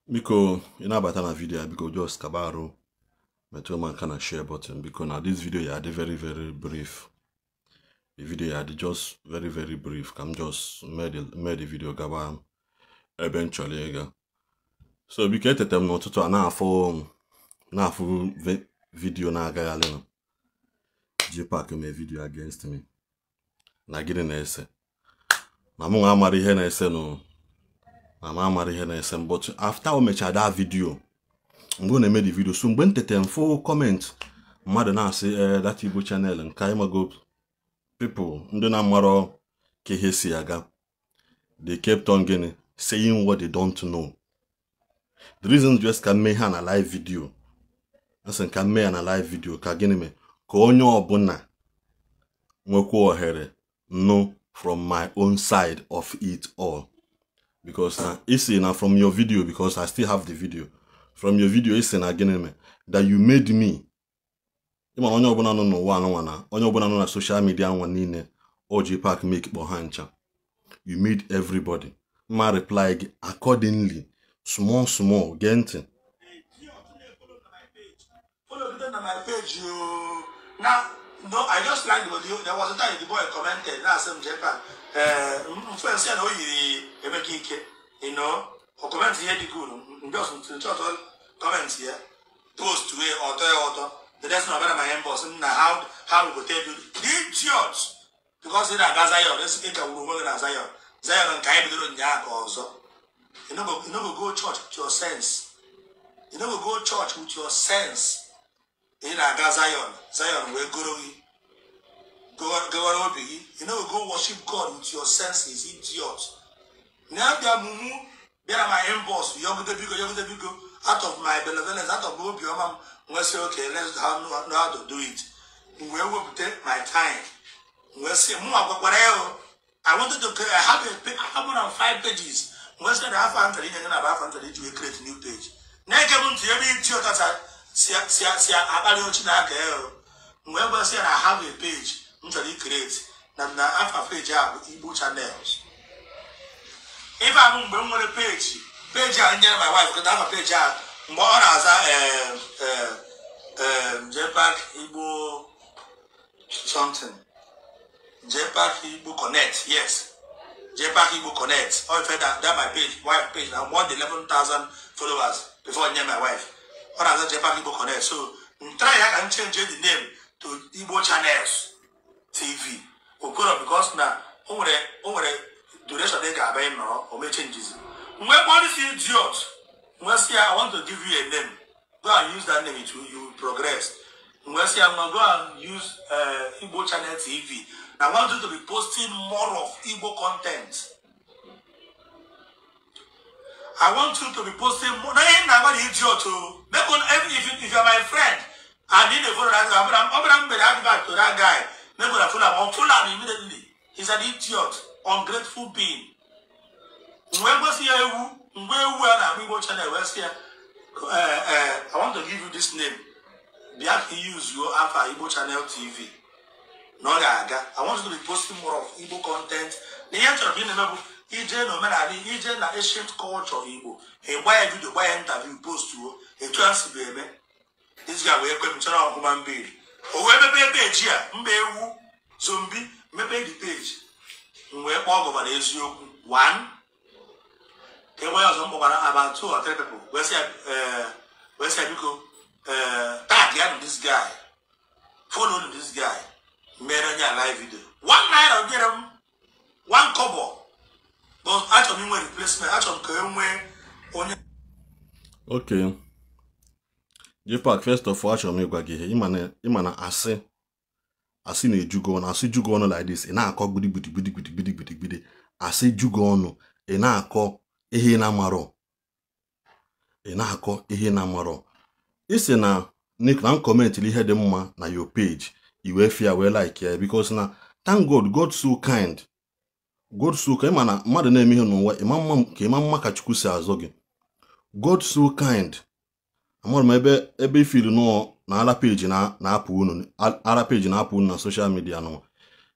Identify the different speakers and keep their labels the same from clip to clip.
Speaker 1: Biko, ị na-abata na video a, biko just kaba arụ metụ m aka na share button. Biko, na this video ya dị very very brief. The video ya dị just very very brief. Ka m just mee the video gaba ebe m chọrọ ịga. So biko, etete m n'ụtụtụ a na-afụ video na-agagharị na JPAC mee video against me. Na gịnị na-ese? Na mụ nwa amara ihe na-ese nụ. Na m amara ihe na-ese m, but after o mechara that video, mgbe ọ na-eme the video, so mgbe m tete m fụ comment mmadụ na-asị ee that Igbo channel nke anyị mago people ndị na-amarọ ka ihe si aga, they kept on gịnị saying what they don't know. The reason just ka m mee ha na live video, asị ka m mee ya na live video ka gịnị mee ka onye ọbụla nwekwa ohere nụ from my own side of it all. Because na isi na from your video, because I still have the video from your video, isi na gịnị mee that you made me. Ịma na onye ọbụla nọ n'ụwa anụnwa na onye ọbụla nọ na social media nwa niile o JPAC make kpọ ha ncha. You made everybody. Ma reply gị accordingly, small small. Gee ntị.
Speaker 2: Follow them na my page, you. Now, no, I just like the video. There was a time the boy commented, now some Japan. First, you know, he make it, you know, or comment here the good. Just comment here, post to it, or auto. The next one about my inbox. Now, how we go tell you the idiots because in a Zion, this is a woman in Zion. Zion and Kai do also. You no go church with your sense. You no go church with your sense. Ị na-aga Zion, Zion wee goro gị gawara obi gị. You no go worship God with your senses, idiot. Na-abịa mumu bịara my inbox, yọgide biko, yọgide biko. Out of my benevolence, out of obiọma m, wee sị, "Okay, let's know how to do it." M wee wepụta my time, m wee sị mụ agwakwara ya o I wanted to create, I have more than five pages. M wee sị na afọ m chọrọ inye na afọ m chọrọ iji wee create new page. Na-ege m ntị ebe idiot asa si akpali ochi na-aka ya o. M wee gwa sị ya na I have a page m chọrọ i-create na afa page a bụ Igbo Channels. Ife a bụ mgbe m nwere page a nyere my wife kịta. Afa page a mgbe ọ na-aza JPAC Igbo something, JPAC Igbo Connect. Yes, JPAC Igbo Connect. Ọ ife that my page, wife page, na more than 11,000 followers before nye my wife. Ọ na-aza JPAC Igbo Connect, so m try ya ka m change the name to Igbo Channels TV okoro, because na o nwere duration ị ga-abịa nọrọ o mee changes. Mgbe kpọrọ isi idiot, mgbe sị ya, "I want to give you a name. Go and use that name, it will, you will progress." Mgbe sị ya, "Go and use Igbo Channel TV. I want you to be posting more of Igbo content. I want you to be posting more." Na ihe na-agba the idiot o make una if you are my friend and you dey follow that guy, ọ bụla m mere advert to that guy, make una follow am, unfollow am immediately. He's an idiot, ungrateful being. Mgbe gosi ya ewu, mgbe ewu a na-akpọ Igbo Channel, wee sị ya, "I want to give you this name. Bịa ka i use your afa Igbo Channel TV na ọ ga-aga. I want you to be posting more of Igbo content. Na ihe m chọrọ ka ị na-eme bụ ije na omenala, ije na ancient culture Igbo, ịgba ya video, gba ya interview, postuo etu a si bụ eme." This guy wee kwe m chọrọ human being. O wee mepee page a mba ewu zombie mepee the page. M wee kpọọ Governor Eziokwu one ka enwe ọzọ. M kpọkwara about two or three people, wee sị ya wee sị ya, "Biko, tag ya to this guy, follow this guy." Mere onye a live video, ₦1 nyere m 1 kobo, but achọrọ m inwe replacement. Achọrọ m ka e nwee onye.
Speaker 1: Okay. JPAC, first of all, achọrọ m ịgwa gị ihe. Ịma na asị na-eju gị ọnụ, asị ju gị ọnụ like this, ị na-akọ gbidi gbidi gbidi gbidi gbidi gbidi. Asị ju gị ọnụ, ị na-akọ ihe ị na-amarọ, ị na-akọ ihe ị na-amarọ. Ị na na m commentịrị ihe dị mma na your page, i wee fịa wee like ya, because na thank God, God so kind, God so kind. Ịma na mmadụ na-eme ihe n'ụwa, ịma mma ka ịma mma ka Chukwu si azọ gị. God so kind. Amụrụ m ebe ifili nọ na ala page na na-apụ unu, ala page na-apụ unu na social media nọ.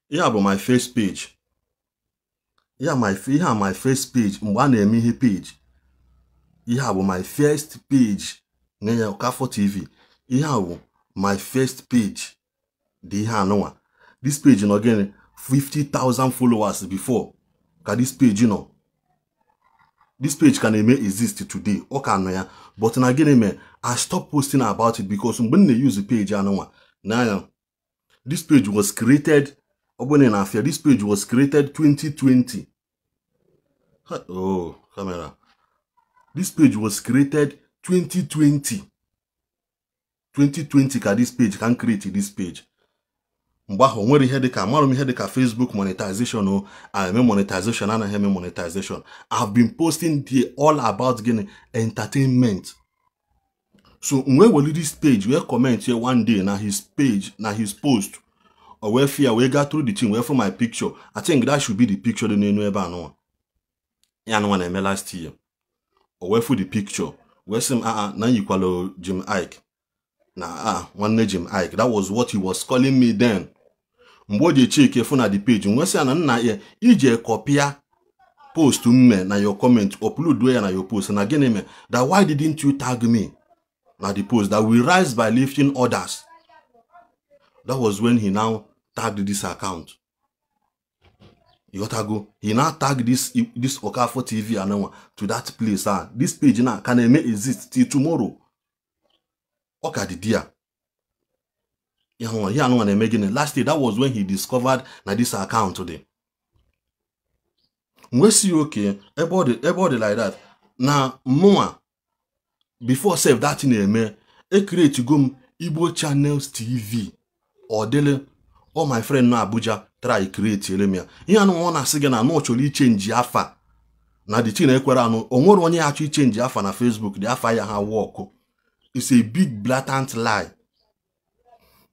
Speaker 1: Ihe a bụ my first page. Ihe a my first page mgbe a na-eme ihe page. Ihe a bụ my first page na ya Okafor TV. Ihe a bụ my first page dị ihe anụnwa. This page nọ gịnị 50,000 followers before ka this page nọ. This page can eme exist today. Ọ ka nọ ya, but na gịnị mee I stop posting about it because mgbe m na-use page anụnwa na ya, this page was created, ọ bụrụ na afia, this page was created 2020. Oh, camera. This page was created 2020. 2020 ka this page can create this page. Mgbe ahụ nwere ihe dịka amarụ m ihe dịka Facebook monetization o eme monetization anaghị eme monetization. I've been posting there all about gịnị entertainment. So mgbe were this page wee comment here one day na his page, na his post, or wee fear wee gaa through the thing wee for my picture. I think that should be the picture dị n'enu ebe anụnwa ya anụnwa na-eme last year. O wee fụ the picture wee sị m aa na yikwalo Jim Iyke na ah nwanne Jim Iyke. That was what he was calling me then. Mgbe o ji cheke fụ na the page nwee sị ya na nna ya ije kọpịa post mme na your comment, upload ya na your post na gịnị me, that why didn't you tag me na the post, that we rise by lifting others. That was when he now tagged this account. You gotta go. He now tagged this Okafor TV and to that place. This page now can exist till tomorrow. Oka the dear. Last year, that was when he discovered na this account today. We see okay, everybody like that. Now more before save that in a me, e create go Igbo Channels TV or dele. All my friend na Abuja try create elemia. Ihe anu won asị gị na no chọrọ change afa. Na the thing ekwere anu o nwere onye achọ change afa na Facebook, the afa ya ha work. It's a big blatant lie.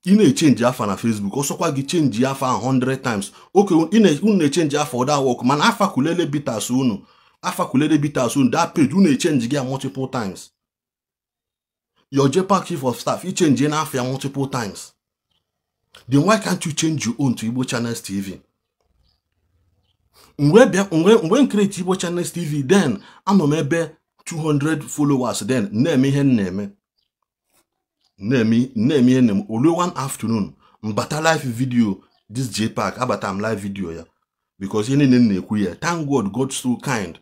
Speaker 1: Ị na-echange afa na Facebook, ọsọkwa gị change afa 100 times. Okay, unu na-echange afa oda work, mana afa kulele bitters unu. Afa kulele bitters unu, that page unu na-echange gị multiple times. Your JPAC chief of staff, you change na afa multiple times. Then why can't you change your own to Igbo Channels TV? When create Igbo Channels TV, then I'm ebe 200 followers then na-eme ihe na-eme. Na-eme ihe na-eme. Only one afternoon, mbata live video this JPAC, abata m live video ya. Because ihe niile na-ekwu ya. Thank God, God so kind.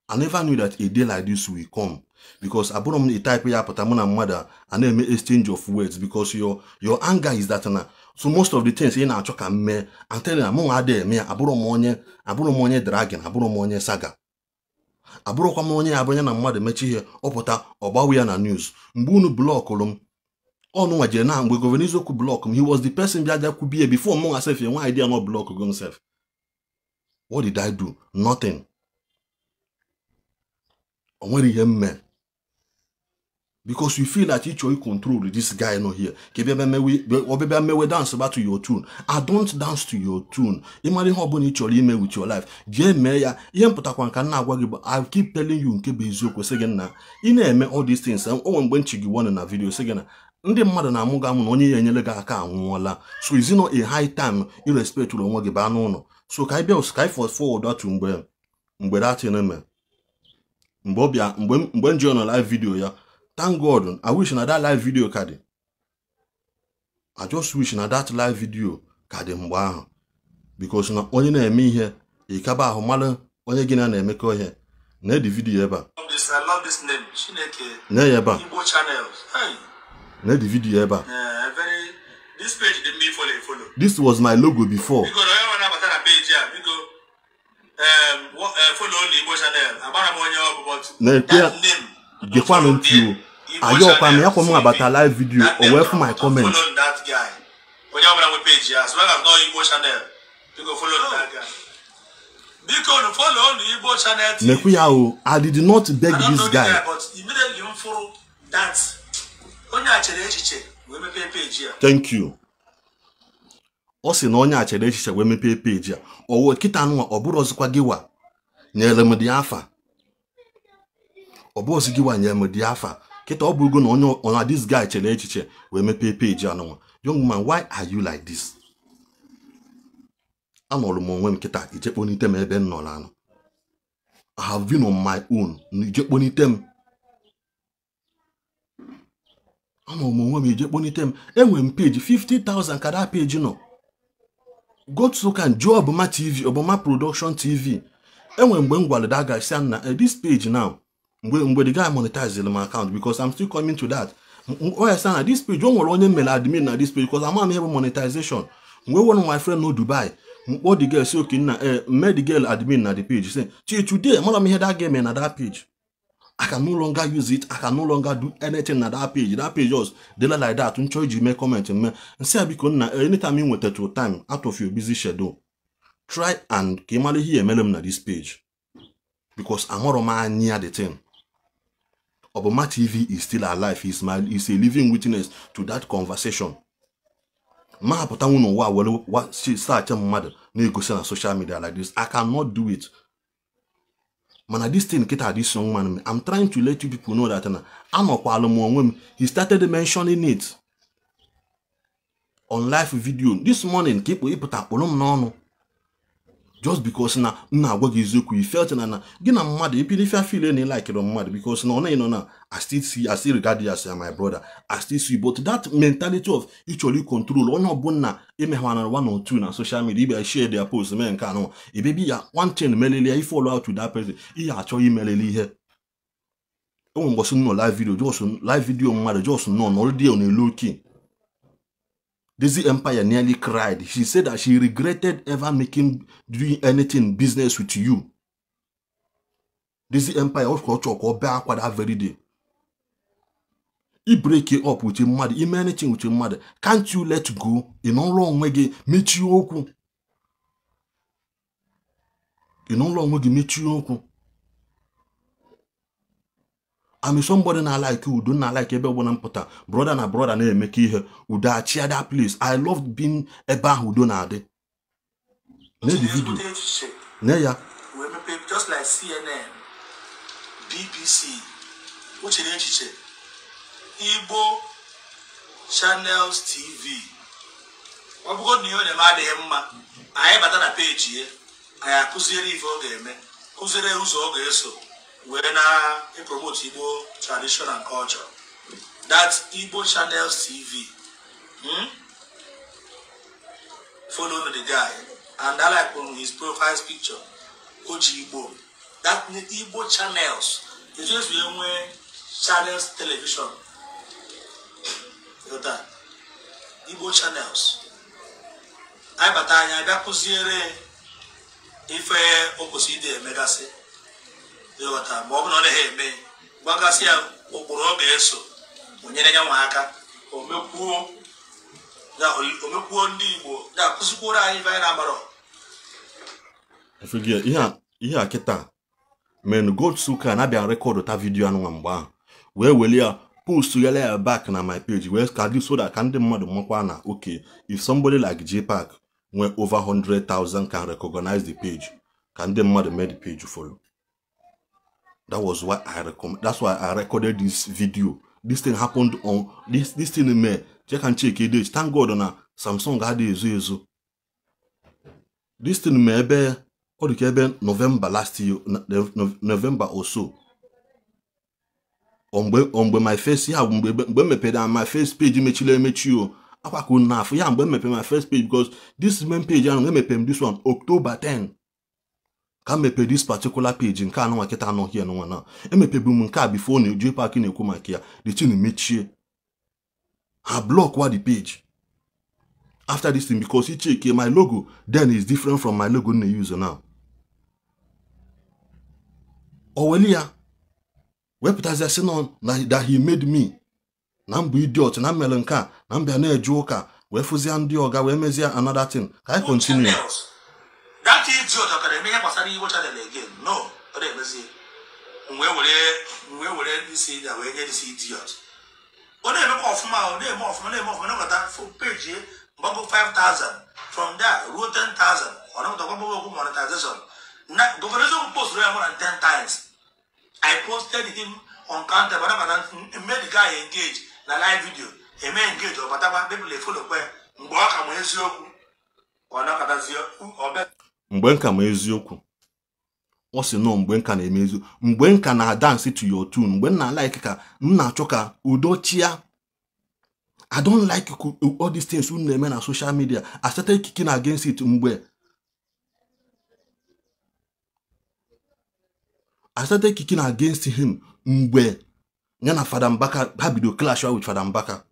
Speaker 1: I never knew that a day like this will come. Because abụrụ m a type ya pụta mụ na mmadụ a na-eme exchange of words, because your anger is that na. So most of the things ị na-achọ ka m mee, I'm telling you, mụ adịghị eme ya. Abụrụ m onye dragon, abụrụ m onye saga. Abụrụkwa m onye abụnye na mmadụ mechi ihe ọ pụta ọ gbawe ya na news. Mgbe unu blọkụrụ m, ọnụ nwa jere na mgbe Governor Eziokwu blọk m, he was the person bịa bịa kwubie before mụ nwa sef enwe idea na blọk go himself. What did I do? Nothing. O nwere ihe m mee. Because you feel that you chọrọ control this guy no here. Obebe mewe dance back to your tune. I don't dance to your tune. Ịmara ihe ọbụla ị chọrọ ime with your life. Jee mee ya. Ihe mpụtakwa nka nna agwa gị bụ I keep telling you nke bụ eziokwu sị gị na ị na-eme all these things. O nwere mgbe nchi gị wọnụ na video sị gị na ndị mmadụ na-amụ gị amụ na onye ya enyere gị aka anwụọla. So is it not a high time i respect onwe gị baa n'ụlọ? So ka anyị bịa ka anyị forward to mgbe that thing eme. Mgbe ọ bịa mgbe nji nọ live video ya. Thank God, I wish na that live video kadi. I just wish na that live video kadi mgbe ahụ. Because na onye na-eme ihe, ịkaba ahụ mara onye gị na na-emekọ ihe. Na the video ebe a.
Speaker 2: I love this name, Chineke.
Speaker 1: Na ya ebe a.
Speaker 2: Igbo Channels. Hey.
Speaker 1: Na the video ebe a.
Speaker 2: Yeah, very. This page did me follow.
Speaker 1: This was my logo before.
Speaker 2: Because I want to bata page here. Because follow the Igbo Channel. Abara m onye ọ bụ, but that name.
Speaker 1: Gekwanụ ntị o. Ayọkwa m ya kwa m abata live video o wee fụ my comment.
Speaker 2: Follow that guy. Onye ọbụla nwe page ya, as well as no Igbo Channel. Biko follow that guy. Biko follow the Igbo Channel TV.
Speaker 1: Nekwu ya o, I did not beg this guy.
Speaker 2: But immediately m follow that. Onye a chere echiche wee mepee page ya.
Speaker 1: Thank you. Ọ sị na onye a chere echiche wee mepee page ya. O wee kịta nwa ọ bụrụ ọzọkwa gị wa nyere m dị afa. Ọ bụ ozi gị wa nyere m dị afa. Kịta ọ bụrụgo na onye ona this guy chere echiche wee mepee page anụnwa. Young man, why are you like this? Anọrụ m onwe m kịta ijekponite m ebe m nọrọ anọ. I have been on my own. Ijekponite m. Ama m onwe m ije kpọnite m. Enwere m page 50,000 ka that page nọ. Go to kan jụọ Obama TV, Obama Production TV. Enwere mgbe m gwara that guy sị na this page now, mgbe the guy monetize my account, because I'm still coming to that. O ya sị na this page o nwere onye mere admin na this page, because ama m ihe bụ monetization. Mgbe one of my friend no Dubai, mkpọ the girl say okay na made the girl admin na the page. Say till today amara m ihe that girl mere na that page. I can no longer use it. I can no longer do anything na that page. That page just dey like that. Nchọ iji mee comment mme nsị a biko na anytime you nweta to time out of your busy schedule, try and ka ị mara ihe emere m na this page, because amara m anya the thing. Obama TV is still alive. Is a living witness to that conversation. Ma hapụta n'ụwa were search mmadụ na-egosi na social media like this. I cannot do it. Mana this thing kita this young man, I'm trying to let you people know that na anọkwala m onwe m. He started mentioning it on live video this morning. Ka ịpụta kpụrụ m n'ọnụ just because na m na-agwa gị eziokwu. You felt na gị na mmadụ ipili ife afile na ịlikerụ mmadụ, because na ọ na ịnọ na I still see, I still regard you as my brother. I still see, but that mentality of ịchọrọ control onye ọbụla imehwana one or two na social media, ibe share their post mee nke anọ ebebi ya one thing melele ya, follow out to that person ihe achọ imelele ihe. Enwe mgbọsị nọ live video, just live video mmadụ just nọ nọrọ dị on a low key. Daisy Empire nearly cried. She said that she regretted ever doing anything business with you. Daisy Empire of culture called that very day. He break it up with your mother. He anything with your mother. Can't you let go? In all wrong way, meet you. In all wrong way, meet you. I mean, somebody not like you, do not like everyone put brother na brother na make here. Uda cheer that place. I love being eba who don't ade. Ne the video. Ne ya.
Speaker 2: Just like CNN, BBC, which is Igbo Channels TV. Ọ bụgo na ihe ọ na-eme adịghị mma, anyị bata na peji ya, anyị akụziere ife ọ ga-eme, kụziere ụzọ ọ ga-eso wee na-promote Igbo tradition and culture. That's Igbo Channels TV. Follow the guy. And I like on his profile picture. Oji Igbo. That Igbo Channels. It's just we Channels Television. You that? Igbo Channels. I bata anya bịa kụziere ife o kwesịrị ide emegasị. Ma ọ bụ na ọ naghị eme, gwagasị ya ụkpụrụ ọ ga-eso onyere ya nwa aka o mekwuo ndị Igbo na-akụzikwuru anyị ife anyị na-amarọ.
Speaker 1: Ihe a kịta men go to ka na-abịa rekọdụ ta vidiyo anụnwa mgbe ahụ wee wele ya post ya back na my page wee ka dị so that ka ndị mmadụ makwa na okay, if somebody like JPAC nwee over 100,000 can recognize the page, ka ndị mmadụ mee the page follow. That was why I recommend. That's why I recorded this video. This thing happened on this thing in May. Check and check it. Thank God on a Samsung had ezo. This thing may be or the November last year, November or so. On my first yeah, when me pay my first page mechile akwa ko na yeah, when me pay my first page, because this main page and when me pay this one October 10. Ka mepe this particular page nke anụ nkịta anọ here nwa na emepebu m nke a before na JPAC na-ekwu maka ya, the thing mechie ha block wa the page after this thing, because he check my logo then is different from my logo na use now. O weli ya wepụtazi sị na that he made me na mbụ idiot na mmele nke a na mbịa na-eje ụka wee fụzie ndị ọga wee mezie another thing. Ka anyị continue.
Speaker 2: That idiot ọ kara eme ihe gbasara Igbo channel again? No, ọ na-emezi. Mgbe were isi ya wee nye this idiot. Ọ na-emekwa ọfụma, ọ na-eme ọfụma, na-eme ọfụma, na-akọta page mgbago 5,000 from there ruo 10,000. Ọ na-akọta gbagbo okwu monetization. Na Governor Eziokwu post ya more than 10 times. I posted him on counter, but I made the guy engage na live video. Eme engage ọ batakwa people follow kwe mgbe ọ ka ma eziokwu. Ọ na-akọtazi ọ
Speaker 1: mgbe nka ma eziokwu ọ sị nọ mgbe nka na-eme eziokwu, mgbe nka na-adansị to your tune, mgbe m na-alike ka m na-achọ ka udo chia. I don't like all these things unu na-eme na social media. I started kicking against it mgbe I started kicking against him mgbe ya na Fada Mbaka ha bido clash with Fada Mbaka.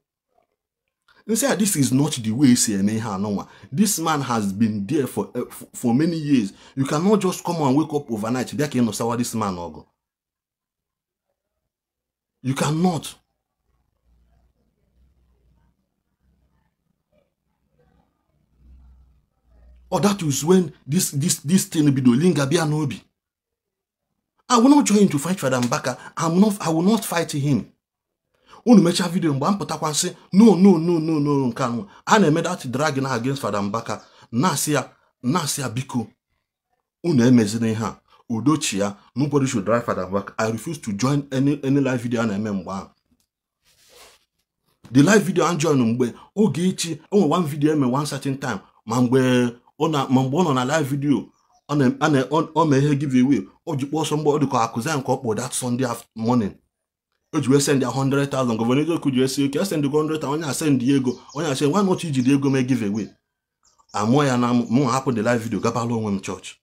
Speaker 1: They say this is not the way si eme ihe anụnwa. This man has been there for many years. You cannot just come and wake up overnight bịa ka ị nụsawa this man ọgụ. You cannot. Or that is when this thing bido linga bịa n'obi. I will not join to fight Fada Mbaka. I will not fight him. Unu mecha video mgbe m pụtakwa nsị no no no no no nke anụ a na-eme that dragging against Fada Mbaka. Na-asị ya biko unu emezina ihe a udochi ya. Nobody should drag Fada Mbaka. I refuse to join any live video a na-eme mgbe ahụ. The live video I join mgbe Ogechi onwe one video eme one certain time ma mgbe ọ nọ na live video ọ mee ihe giveaway o ji kpọọ ọsọ mgbe ọ dịka akụzi nke ọ kpọ that Sunday morning. O ji wee send ya 100,000. Gọvanọ Eziokwu ji wee sị oke send go 100,000 onye asend ya ego onye asend nwa not ijiri ego mee giveaway. Amụọ ya na mụ hapụ the live video gabala onwe m church.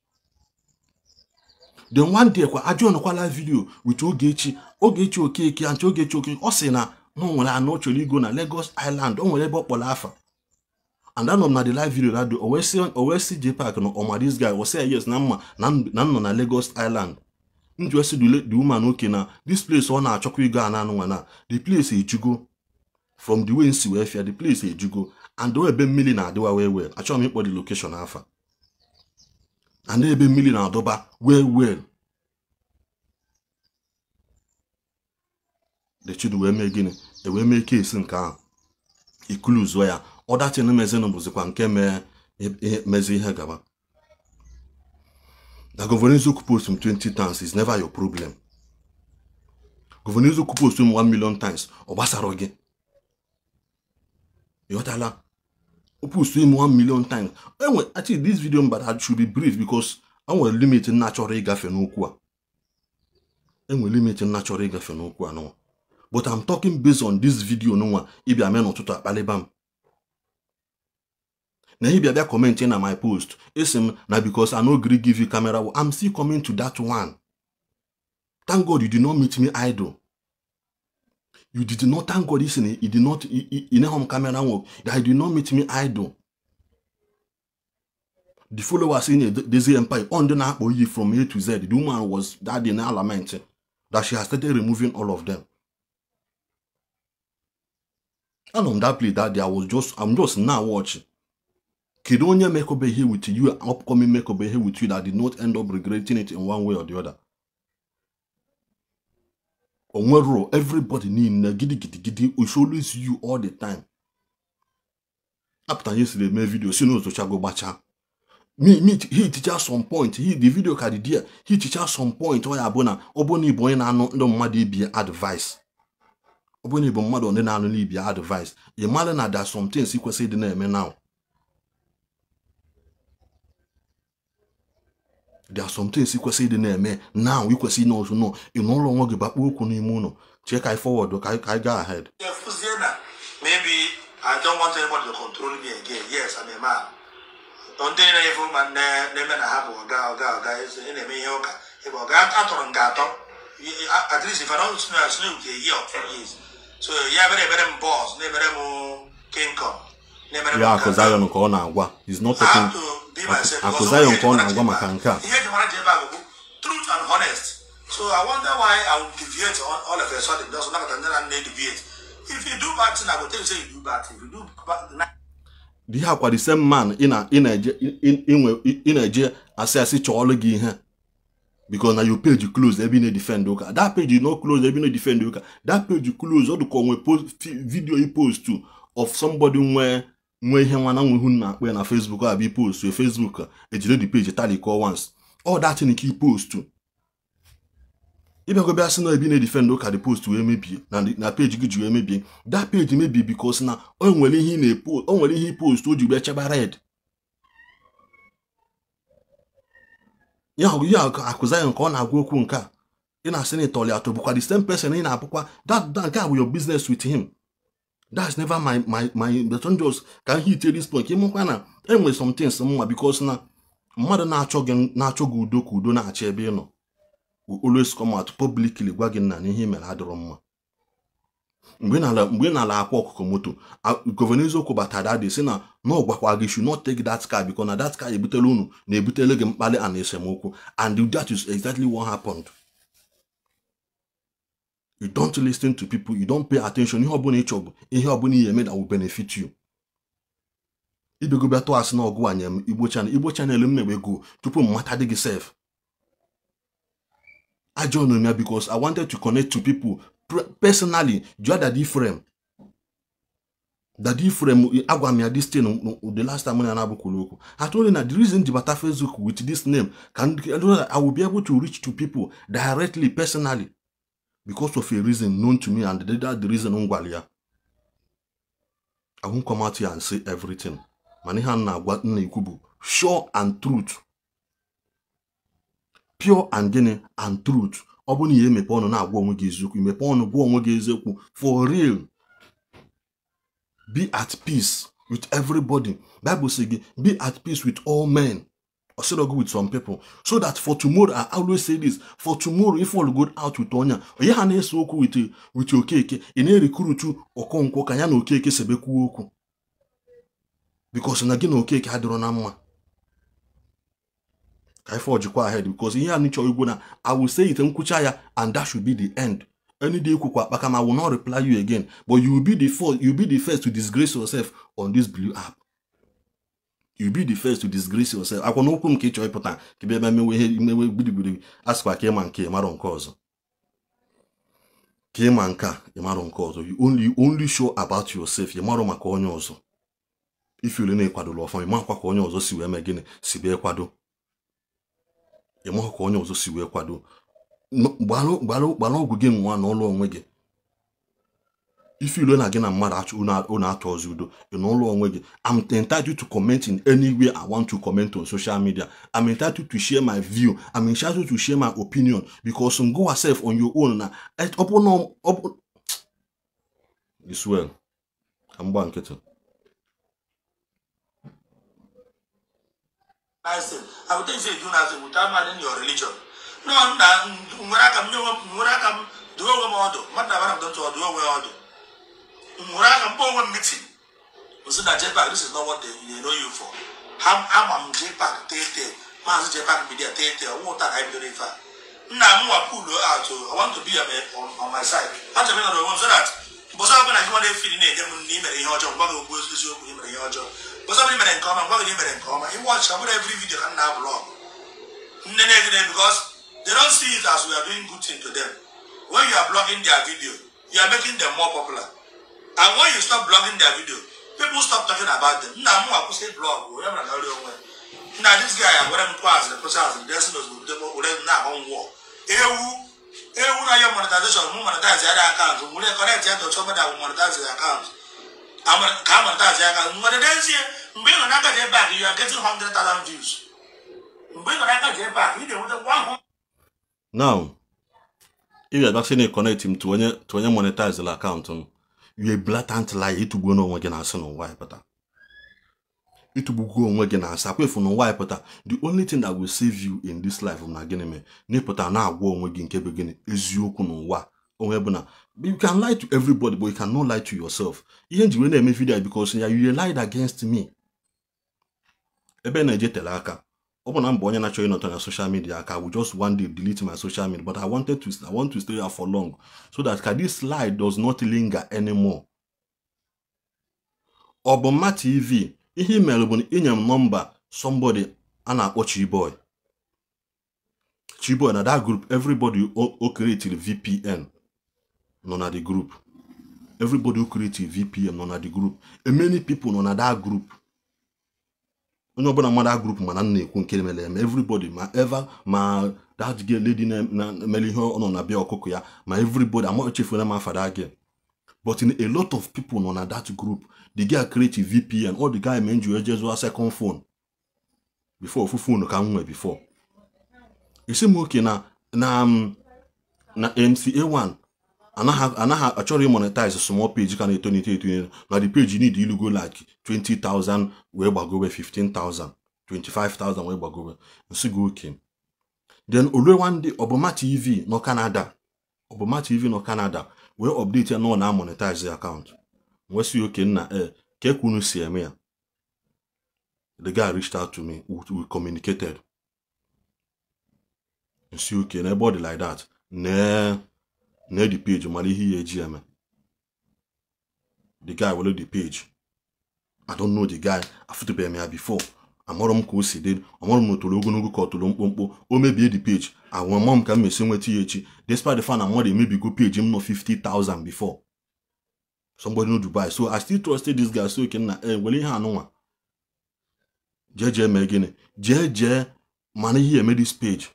Speaker 1: Then one day kwa ajụ nọkwa live video with Ogechi Okeke and Ogechi Okeke ọ sị na na o nwere anụ ọ chọrọ igo na Lagos Island o nwere ebe ọ kpọrọ afa. And that na the live video that do o wee sị JPAC na ọma this guy o say yes na mma na nọ na Lagos Island. Nji wee sị the woman okay na this place ọ na-achọkwa igo ana anụnwa na the place ejugo from the way nsi wee fia the place ejugo and ebe mmiri na-adịwa well well. Achọrọ m ịkpọ the location afa. And ebe mmiri na-adọba well well. The children wee mee gịnị? E wee mee case nke ahụ ikuluzuo ya. Ọdachi na mezinụ bụzikwa nke mezi ihe gaba. Na Gọvanọ Eziokwu post m 20 times is never your problem. Gọvanọ Eziokwu post m 1 million times ọ gbasara gị. Ịghọtala? O post m 1 million times. Enwe actually this video but I should be brief because enwere limit nna chọrọ ịgafe n'okwu a. Enwere limit nna chọrọ ịgafe n'okwu a nọ. But I'm talking based on this video nwa ịbịa mee n'ụtụtụ akpalịba m. Na he bịa commenting na my post. Esi na because I no gree give you camera. I'm still coming to that one. Thank God you did not meet me idle. You did not, thank God listen, you did not in home camera work. That you did not meet me idle. The followers in the Desi Empire on the na from A to Z. The woman was that in lament that she has started removing all of them. And on that play that day, I'm just now watching. Kedu onye mekobe here with you, upcoming mekobe here with you that did not end up regretting it in one way or the other. Onwero, everybody need gidi gidi gidi, it's always you all the time. After yesterday, my video, see no to go bacha. Me he teacher some point, he the video card there, he teacher some point oya abona, oboni boy na no ndo mmadụ bi advice. Oboni bo mmadụ onde na anu bi advice. You mala na there some things ikwesi dị na eme now. There are some things you can see the name now. You can see no, no. You no longer give back. Check I forward. I go ahead.
Speaker 2: Maybe I don't want anybody to control me again. Yes, I'm a man. Don't tell me man. At least if I don't know, I sleep a year or 2 years. So yeah, very very boss. Never king come.
Speaker 1: Yeah, because I don't know. He's not talking. Akuzayon ko na agwa maka nke a.
Speaker 2: Truth and honest. So I wonder why I will deviate all of a sudden. Doesn't matter that I deviate. If you do bad thing, I will tell you say you do bad thing. If you do bad,
Speaker 1: the ha kwa the same man in a asị asị chọọlụ gị ihe. Because now your page close, every na defend ụka. That page you not close, every na defend ụka. That page you close, all the nwe post video you post to of somebody nwe nwe ihe nwa na nwe hu na akpọ ya na Facebook abi post to Facebook ejide the page tally call once. All that thing you post to. If you go sị na ebi na defend ụka the post wee mebie na page gị ji wee mebie. That page mebie because na o nwere ihe na post, o nwere ihe post o ji wee cheba red. Ya akụza ya nke ọ na-agwa okwu nke a ị na-asị na ịtọli atọ bụkwa the same person ị na-abụkwa that nke a bụ your business with him. That's never my the just can hit this point. Ịmakwa na enwere some things mma because na mmadụ na-achọ gị udo ka udo na-achọ ebe ị nọ will always come out publicly gwa gị na ihe mere adịrọ mma. Mgbe na-ala akwa ọkụkọ moto Gọvanọ Eziokwu batara dị sị na na ọ gwakwa gị should not take that car because na that car ebutela unu na-ebutele gị mkpali and esemokwu, and that is exactly what happened. You don't listen to people, you don't pay attention. Ihe ọbụla ị chọbụ, ihe ọbụla ihe eme that will benefit you. Ibegobịa tụọ asị na ọgụ anya m Igbo channel m mewego tupu m mata dị gị sef. I joined me because I wanted to connect to people personally. Jụọ Daddy Frame. Daddy Frame agwa m ya this thing the last time na na-abụkwuru okwu. I told him that the reason jibata Facebook with this name can I will be able to reach to people directly personally because of a reason known to me, and that the reason ngwali ya. I won't come out here and say everything. Mana ihe a na-agwa nna ikwu bụ sure and truth. Pure and gịnị and truth. Ọ bụrụ na ya emepe ọnụ na-agwa onwe gị eziokwu, imepe ọnụ gwa onwe gị eziokwu for real. Be at peace with everybody. Bible say gị be at peace with all men. Or say go with some people. So that for tomorrow, I always say this, for tomorrow, if all go out with onya, onye ha na-ese okwu with Okeke, ị na-erikurutu Okonkwo ka ya na Okeke sebekwu okwu. Because na gị na Okeke adịrọ na mma. Ka ife ọjikwa ahead because ihe a nchọ igwu na I will say it nkwucha ya, and that should be the end. Any day kwukwa akpaka ma I will not reply you again, but you will be the first, you will be the first to disgrace yourself on this blue app. You will be the first to disgrace yourself. Akwa n'okwu m ka ị chọrọ ịpụta ka ebe mewe ihe mewe gbidigbidi asịkwa ka ịma nke ịmarụ nke ọzọ. Ka ịma nke a ịmarụ nke ọzọ. You only show about yourself. Ịmarụ maka onye ọzọ. If you na-ekwadola ọfụma, ịmakwa ka onye ọzọ si wee mee gịnị si bee kwado. Ịmakwa ka onye ọzọ si wee kwado. Gbara ọgwụ gị nwa n'ụlọ onwe gị. If you learn again and mad at I'm entitled to comment in any way I want to comment on social media. I'm entitled to share my view. I'm entitled to share my opinion because some go yourself on your own now. Open it's well. I'm banking.
Speaker 2: I would say do nothing without minding your religion. No, this is not what they know you for. I'm JPAC, Master JPAC media, what I want to be on my side. So that but every video can now blog. Because they don't see it as we are doing good thing to them. When you are blogging their video, you are making them more popular. And when you stop blogging their video, people stop talking about them. Now, I say blog. Now, this guy, I'm going to the process, the now on war. Monetization, monetize their account. We connect to somebody that will monetize their account. I'm monetize their account. You are getting 100,000 views.
Speaker 1: Now, if you are actually connect him to any monetize the account, you a blatant lie. It will go no one again. Why, but it will go on again. The only thing that will save you in this life, is you can lie to everybody, but you cannot lie to yourself. Because you lied against me. Open not on social media. I will just one day delete my social media, but I want to stay here for long so that this lie does not linger anymore. Obama TV, ihe mere bụ inye m number somebody a na-akpọ Chiboy. Chiboy na that group, everybody who created VPN nọ na the group. Everybody who created VPN nọ na the group. And many people nọ na that group. Onye ọbụla mmadụ that group mana na-ekwu nke mere eme. Everybody ma ever ma that girl lady na mere ihe ọ nọ na bịa ọkụkọ ya ma everybody ama echefuna ma afa that girl. But in a lot of people nọ na that group, the guy create VPN, all the guy men ju eje second phone before ofu phone ka nwe before. You see okay na na MCA1 Anaghị achọrọ monetize small page ka na-eto n'eto eto na the page need ilugo like 20,000 wee gbagowe 15,000 25,000 wee gbagowe. Nsị gị oke. Then olue one day Obama TV nọ Canada, Obama TV nọ Canada wee update ya na ọ na-monetize account. Wee sị oke nna ka ekwunu si eme ya. The guy reached out to me, we communicated. Nsị oke na ebe ọ dị like that nee the page mara ihe ya eji eme. The guy were the page. I don't know the guy. Afụtụbeghị m ya before. Amụrụ m ka o si dị, amụrụ m na otoro ogologo ka ọ toro mkpụmkpụ. O mebie the page. Ahụ mọ m ka m esi nweta ya echi. Despite the fact na mmadụ emebigo page m nọ 50,000 before. Somebody no Dubai. So I still trusted this guy. So okay na were ihe anụnwa. Jee mee gịnị? Jee mana ihe eme this page.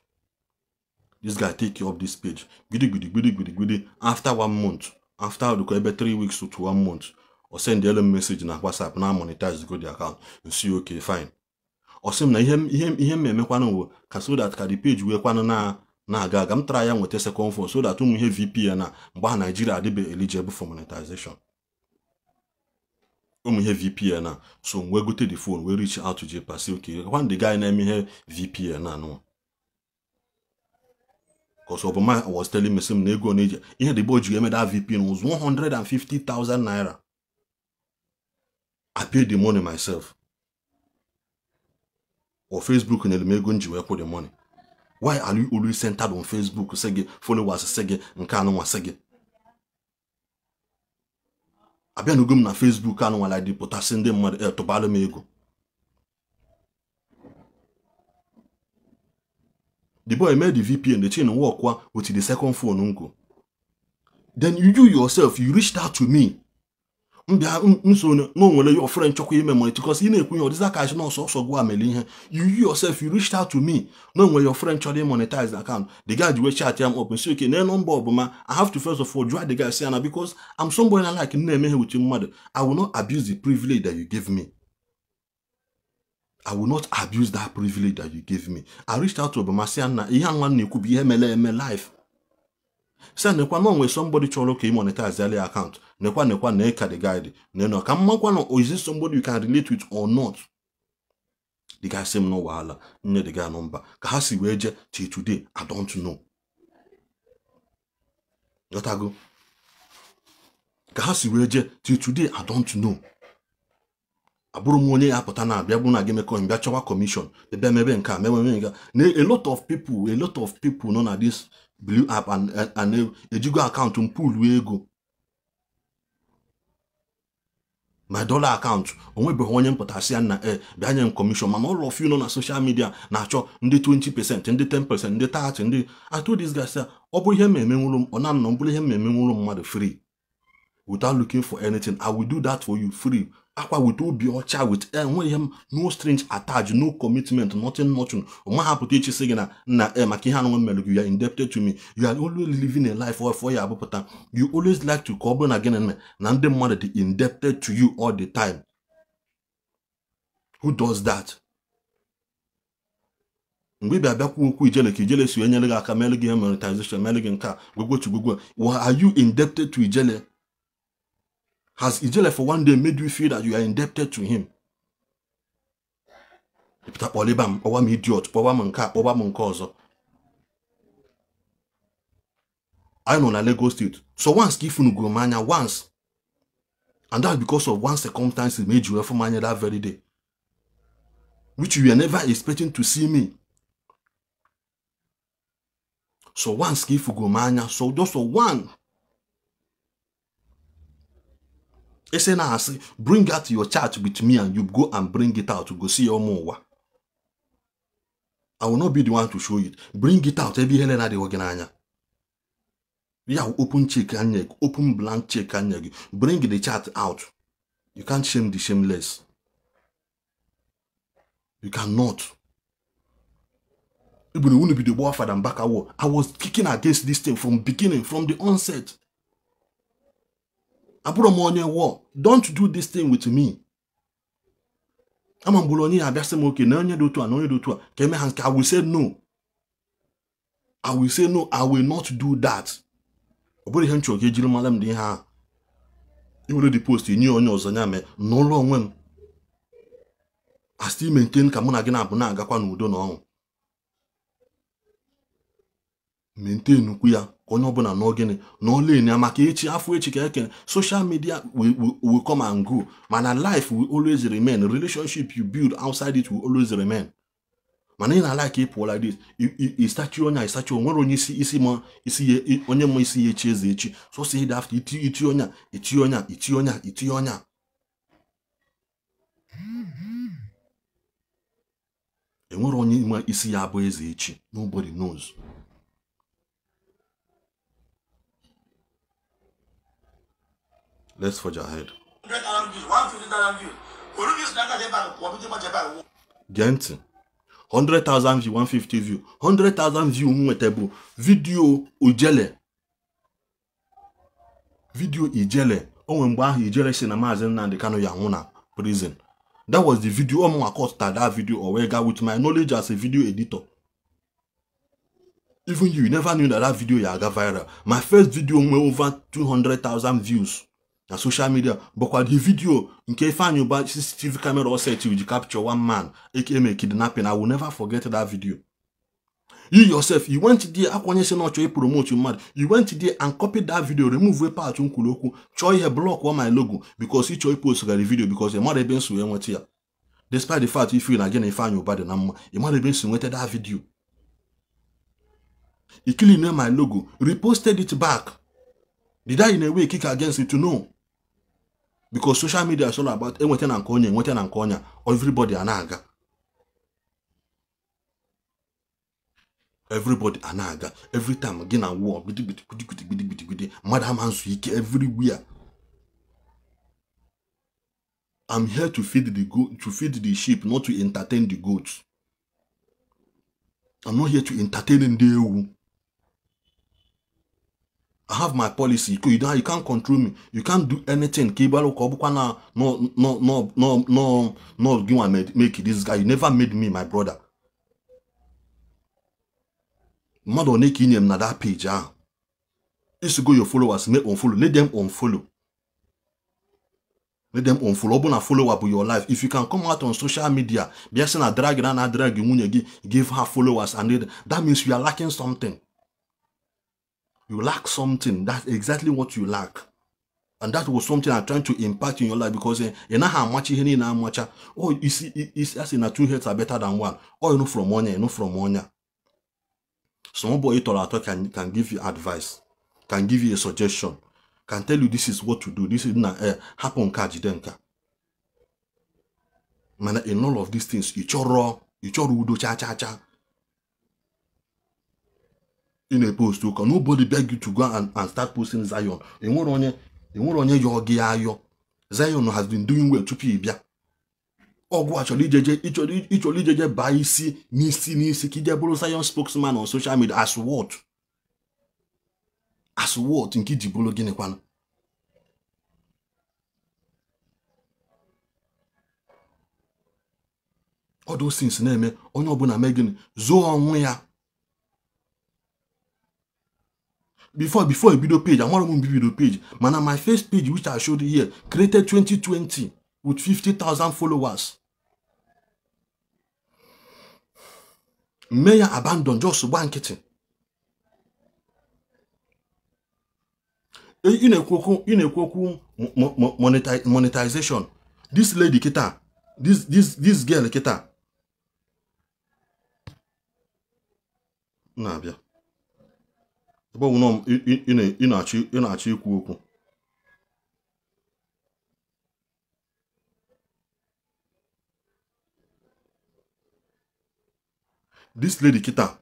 Speaker 1: This guy take up this page. Gidi gidi gidi gidi gidi. After 1 month, after the ebe 3 weeks to 1 month, or send the message na WhatsApp na monetize go the account and see okay fine. Or send na ihe mmemekwanụ wo ka so that ka the page wee kwanụ na na-aga aga m try ya nweta second phone so that ụmụ ihe VPN na mgbe ha Nigeria adịbe eligible for monetization. Ụmụ ihe VPN na so we gote the phone, we reach out to JPA say okay when the guy na-eme ihe VPN na no. Because Obama was telling me some ego na ihe the boy ji eme that VPN was 150,000 naira. I paid the money myself. Or Facebook na ego nji wee kwụ the money. Why are you always centered on Facebook? Sege followers sege nke anụ nwa sege. Abịanugo m na Facebook anụ nwa like pụtasị ndị mmadụ tụbalụ m ego. The boy made the VPN, the chain work with the second phone uncle. Then you yourself, you reached out to me. No, your friend money because you yourself, you reached out to me. No, when your friend chọrọ monetize the account, the guy you chat him up and say, okay, no number, but I have to first of all drag the guy say, because I'm somebody I like with your mother. I will not abuse the privilege that you give me. I will not abuse that privilege that you gave me. I reached out to Obama saying, ihe nwa na-ekwu bụ ihe mere eme life. Say nekwa no when somebody chọrọ ka monetize their account. Nekwa nekwa na ka the guide. No ka mmakwa no is this somebody you can relate with or not? The guy say no wahala. Nye the guy number. Ka ha si wee je till today I don't know. Gotago. Ka ha si wee je till today I don't know. Abụrụ m onye ya pụta na abịa bụ na gị mekọ mbịa chọwa commission bịa mebe nke a mewe nke a. A lot of people nọ na this blue app and ejigo akaụntụ m pool ego my dollar account onwebeghị onye mpụtasị ya na bịa nye m commission mana all of you nọ na social media na-achọ ndị 20% ndị 10% ndị 30 ndị I told this guy sị ọ bụ ihe m emenwụrụ m ọ na nnọ bụrụ ihe m emenwụrụ mmadụ free without looking for anything. I will do that for you free. Akwa with obi ọcha with enweghị m no strings attached, no commitment, nothing, nothing. Ọma hapụta echi sị gị na nna maka ihe anụnwa mere gị, you are indebted to me. You are always living a life for ya abụpụta. You always like to ka ọ bụrụ na gịnị eme na ndị mmadụ dị indebted to you all the time. Who does that? Mgbe ị bịa bịakwu okwu ijele ka ijele si enyere gị aka mere gị monetization mere gị nke a gwegwe gwegwe. Are you indebted to ijele? Has Ijele for one day made you feel that you are indebted to him? Kpọwa m idiot, kpọwa m nke a, kpọwa m nke ọzọ. I nọ na Lagos State. So once ka ifunugo m anya, once. And that's because of one circumstance made you for m that very day. Which you were never expecting to see me. So once ka ifugo m anya, so just for one. Bring out your chat with me and you go and bring it out to go see your more. I will not be the one to show it. Bring it out. Every Helena de Wagananya. Yeah, open check and open blank check and bring the chat out. You can't shame the shameless. You cannot. Even wouldn't be the warfare and back. I was kicking against this thing from beginning, from the onset. Abụrụ m onye war. Don't do this thing with me. Ama mgbụrụ onye ya abịa sị m oke na onye dị otu a na onye dị otu a ka eme ha nke I will say no. I will say no. I will not do that. Ọ bụrụ ihe m chọrọ ka ejiri mara m dị ihe ahụ. I were the post nye onye ọzọ ya mee n'ụlọ onwe m. I still maintain ka mụ na gị na-abụ na-agakwa n'udo na ọṅụ. Maintain ukwu ya ka onye ọbụla nọ gịnị na ọla ya maka echi afọ echi ka ekene. Social media will come and go, mana life will always remain. Relationship you build outside it will always remain. Mana ị na-like ịpụ like this, ịsachi onye ịsachi onwere onye isi isi ma isi ya onye ma isi ya echi eze echi so si ịda after iti onye iti onye iti onye iti onye. Enwere onye ma isi ya abụ eze echi. Nobody knows. Let's forge ahead. Gee ntị. 100,000 view, 150 view, 100,000 view nweta bụ video Ijele. Video Ijele. O nwere mgbe ahụ Ijele si na Maazị Nnamdi Kanu ya nwụ na prison. That was the video. Ọmụ akọta that video or wega with my knowledge as a video editor. Even you never knew that that video ya aga viral. My first video nwere over 200,000 views na social media. But the video nke Ifeanyi Uba CCTV camera set you capture one man aka kidnapping. I will never forget that video. You yourself, you went there, akwanye si na ọ chọrọ promote you mad. You went there and copied that video, remove a part nkwuru okwu, chọọ ihe block one my logo because ị chọọ post the video because ị mara ebe nso enweta ya. Despite the fact if you na gị na Ifeanyi Uba dị na mma, ị mara ebe nso nweta that video. You clean my logo, reposted it back. Did I in a way kick against it? To no. Because social media is all about enweta na nke onye, enweta na nke onye, everybody anaga. Everybody anaga. Every time again and war, gidi gidi gidi gidi gidi gidi, madam Hansu everywhere. I'm here to feed the goat, to feed the sheep, not to entertain the goats. I'm not here to entertain ndị ewu. I have my policy. You can't control me. You can't do anything. No, no, no, no, no. You want make this guy. You never made me my brother. Mmadụ one ka inye m na that page ahụ. Is go your followers make unfollow. Let them unfollow. Let them unfollow. Ọ bụ na follower bụ your life. If you can come out on social media, bịa sị na drag na drag nwunye gị, give her followers, and that means you are lacking something. You lack something. That's exactly what you lack. And that was something I'm trying to impact in your life because you know how much you know how much. Oh, you see, it's in two heads are better than one. Oh, you know from one, you know from one. Some boy can give you advice, can give you a suggestion, can tell you this is what to do. This is not happen kajidenka. Man, in all of these things, you choro udo cha cha cha. In a post, can nobody beg you to go and start posting Zion. Zion has been doing well to people. Ọgwụ achọrọ ijeje baa isi n'isi n'isi ka ije bụrụ Zion spokesman on social media as what? As what nke iji bụrụ gịnị kwanụ? All those things na-eme onye ọbụla mee gịnị zoo onwe ya. Before ebido page, amara m bido page, mana my first page which I showed here created 2020 with 50,000 followers. Mayor abandon just gba nkịtị. Ị na-ekwu okwu monetization. This lady kita, this girl kita na-abịa. Ebe ọ bụ na ị na-achọ ikwu okwu. This lady kita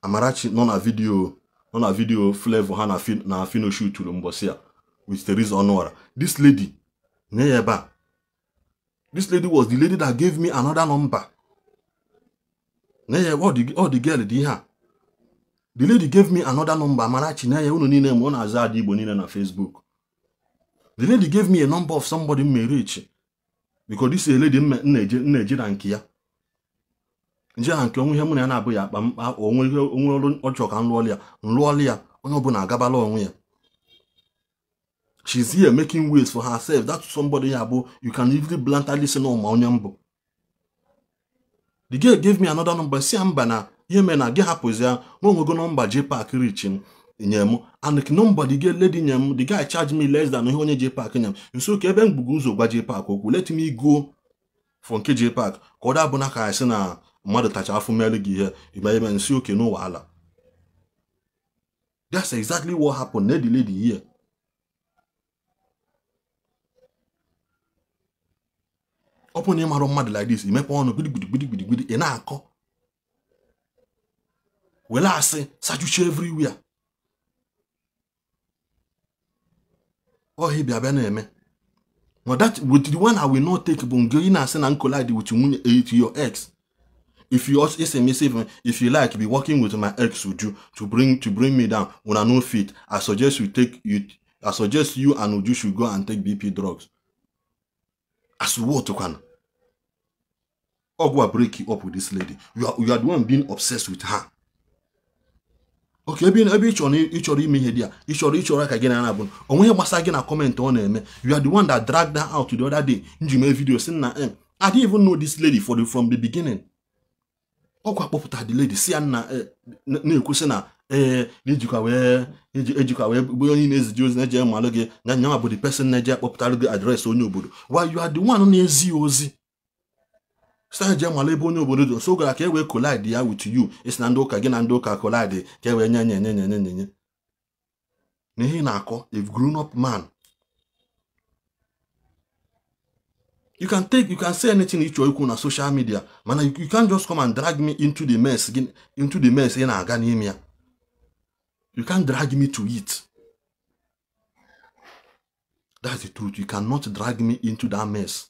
Speaker 1: Amarachi nọ na video Flavor ha na Fino shoot mbọsị ya with Theresa Onuora. This lady nye ya ebe a. This lady was the lady that gave me another number. Nye ya all the girl dị ihe a. The lady gave me another number. Amarachi nye ya unu niile ma ọ na-aza ada Igbo niile na Facebook. The lady gave me a number of somebody m reach because this is a lady m na-eje na nke ya. Nje na nke onwe ihe mụ na ya na-abụ ya akpa mkpa onwe ihe onwe ọrụ ọ chọrọ ka m lụọlị ya onye ọbụla agabala onwe ya. She's here making ways for herself. That's somebody abo you can easily bluntly say no ma onye mbụ. The girl gave me another number. Si mba na ihe mere na gị hapụzi ya ma onwego nọmba JPAC reach nye m and the number the girl lady nye m, the guy charged me less than ihe onye JPAC nye m. Nso ka ebe m gbugo ụzọ gwa JPAC okwu, let me go for nke JPAC ka ọ dabụ na ka anyị sị na mmadụ tacha afọ mere gị ihe ime ime nsi oke no wahala. That's exactly what happened. The lady here. Ọ bụ na ị mara mmadụ like this, imepe ọnụ gbidi gbidi gbidi gbidi ị na-akọ were asị sachuchi everywhere. Ọ bịa bịa na-eme. But that with the one I will not take bụ nke ị na-asị na collide with nwunye to your ex. If you also SMS, if you like, be working with my ex Uju to bring me down when I no fit. I suggest you take you. I suggest you and Uju should go and take BP drugs. As what can Ogwa break you up with this lady? You are the one being obsessed with her. Okay, ebe ịchọrọ ime ihe dị ya, ịchọrọ ka gị na na-abụ onwe gbasa gị na comment ọ na-eme. You are the one that dragged her out the other day. Nji mee video sị na I didn't even know this lady from the beginning. Ọkwa kpọpụta the lady si ya na na-ekwusị na ejikwa wee bụ onye na-eziji ozi na-eje malụ gị na nyanwa bụ the person na-eje akpọpụtalụ gị adreesị onye obodo. Why you are the one na-ezi ozi sị je malụ ebe onye obodo dị so gara ka e wee collide ya with you. Isi na ndị ụka gị na ndị ụka collide ka e wee nye nye nye nye nye nye na ihe na-akọ. A grown up man, you can say anything ịchọ ikwu na social media, mana you can't just come and drag me into the mess, ị na-aga n'ime ya. You can't drag me to it. That's the truth. You cannot drag me into that mess.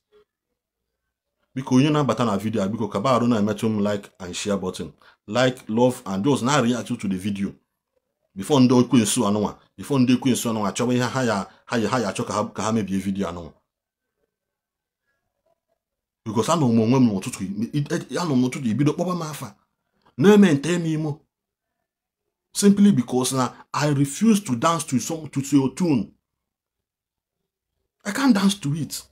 Speaker 1: Biko onye na-abata na video biko kaba arụ na-emetụ m like and share button. Like, love, and just na react to the video. Before ndị ekwensu anụnwa, achọba ihe ha ya achọ ka ha mebie video anụnwa. Because anọ m onwe m n'ụtụtụ ibido kpọba m afa na-eme nte eme imo. Simply because now I refuse to dance to your tune. I can't dance to it.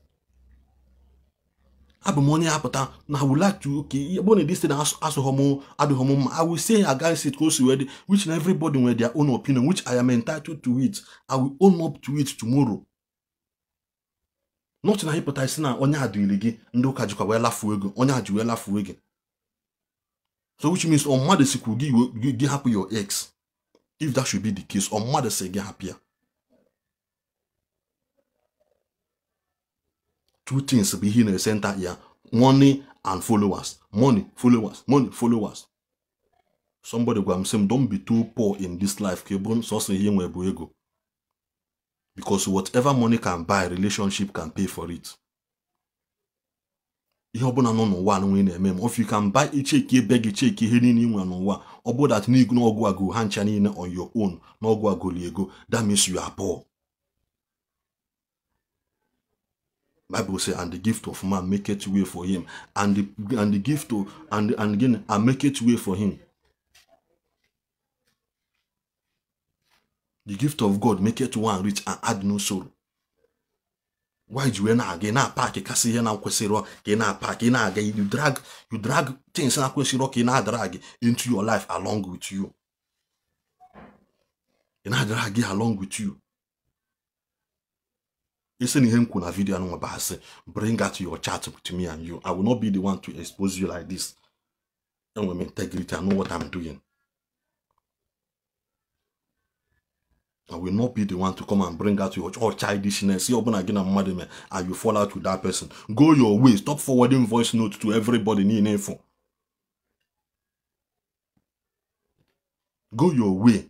Speaker 1: Abụ m onye apụta na I would like to okay, but this thing I will say against it which everybody with their own opinion, which I am entitled to it. I will own up to it tomorrow. Not na hypothesize na onye adịrị gị ndị ụka jikwa wee lafuo ego, onye aji wee lafuo ego. So which means on mmadụ sikwu gị hapụ your ex. If that should be the case, on mmadụ si gị hapụ ya. Two things be here in the center here: money and followers. Money, followers, money, followers. Somebody go and say, don't be too poor in this life. Because whatever money can buy, relationship can pay for it. Ihe ọbụla nọ n'ụwa anụnwe na-eme m. If you can buy icheki ebe gị cheki ihe niile inwe n'ụwa, ọ bụ that n'igu n'ọgụ agụ ha ncha niile on your own n'ọgụ agụli ego, that means you are poor. Bible say, and the gift of man make it way for him, and the gift to and again and make it way for him. The gift of God make it one rich and add no sorrow. Why do you na aga na pack kasị ihe na kwesịrị ka ị na-pack ị na-aga you drag things na kwesịrị ka ị na-drag into your life along with you. Ị na-drag along with you. Isi na ihe m kwuru na video anụ nwa asị, bring out your chat with me and you. I will not be the one to expose you like this. Enwere m integrity. I know what I'm doing. I will not be the one to come and bring out your childishness. See, open again and you fall out with that person. Go your way. Stop forwarding voice notes to everybody. Go your way.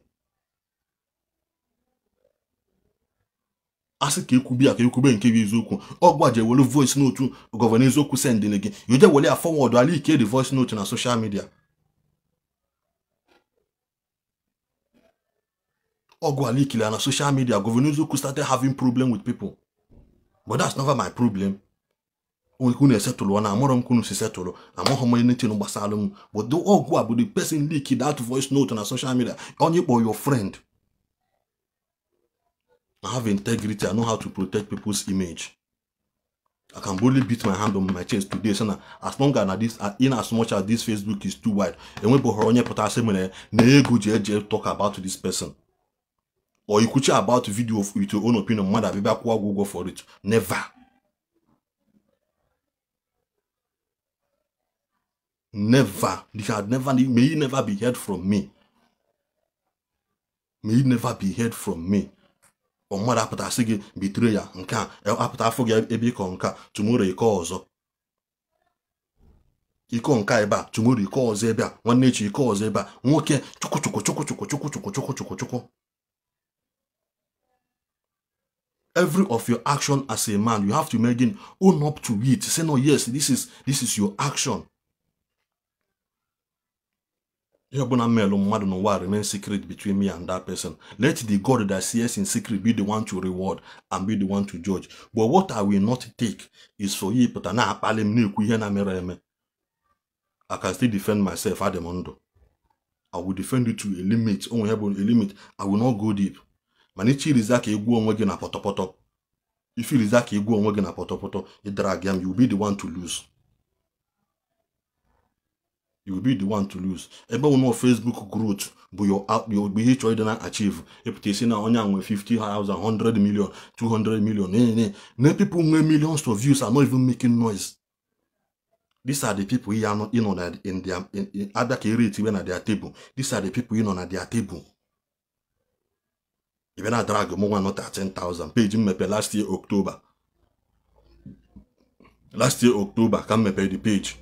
Speaker 1: Asị ka ekwube ya ka ekwube nke bụ eziokwu. Ọgwa je welu voice note gọvanọ eziokwu send gị. You je wele ya forward ala ike the voice note na social media. Ọgwụ alikili na social media, Governor Eziokwu started having problem with people. But that's never my problem. Unu esetụlụ na amụrụ m kunu si setụlụ, amaghị m anything gbasara m. But the ọgwụ a bụ the person leak that voice note na social media. Onye kpọ your friend. I have integrity. I know how to protect people's image. I can boldly beat my hand on my chest today. So now, as long as this, in as much as this Facebook is too wide, and when talk about this person, or you could share about video with your own opinion, mother, go for it. Never. Never. You shall never, may you never be heard from me. May you never be heard from me. Or mother apụta sị gị betray ya nke a apụta afọ gị ebe ịkọ nke a tomorrow ịkọ ọzọ ịkọ nke ebe a tomorrow ịkọ ọzọ ebe a nwanne echi ịkọ ọzọ ebe a nwoke chukwu chukwu chukwu chukwu chukwu chukwu chukwu chukwu chukwu. Every of your action as a man, you have to make it own up to it. Say no, yes, this is your action. Remain secret between me and that person. Let the God that sees in secret be the one to reward and be the one to judge. But what I will not take is for you, but I can still defend myself at the mondo. I will defend you to a limit. A limit. I will not go deep. If you drag you will be the one to lose. You will be the one to lose. Ebe no Facebook growth, but your your be trying achieve. If you see now only 50,000, 100 million, 200 million, no people with millions of views are not even making noise. These are the people here not in on in their in other rate even at their table. These are the people in on at their table. Even I drag more not at 10,000 page me last year October. Last year October come me pay the page.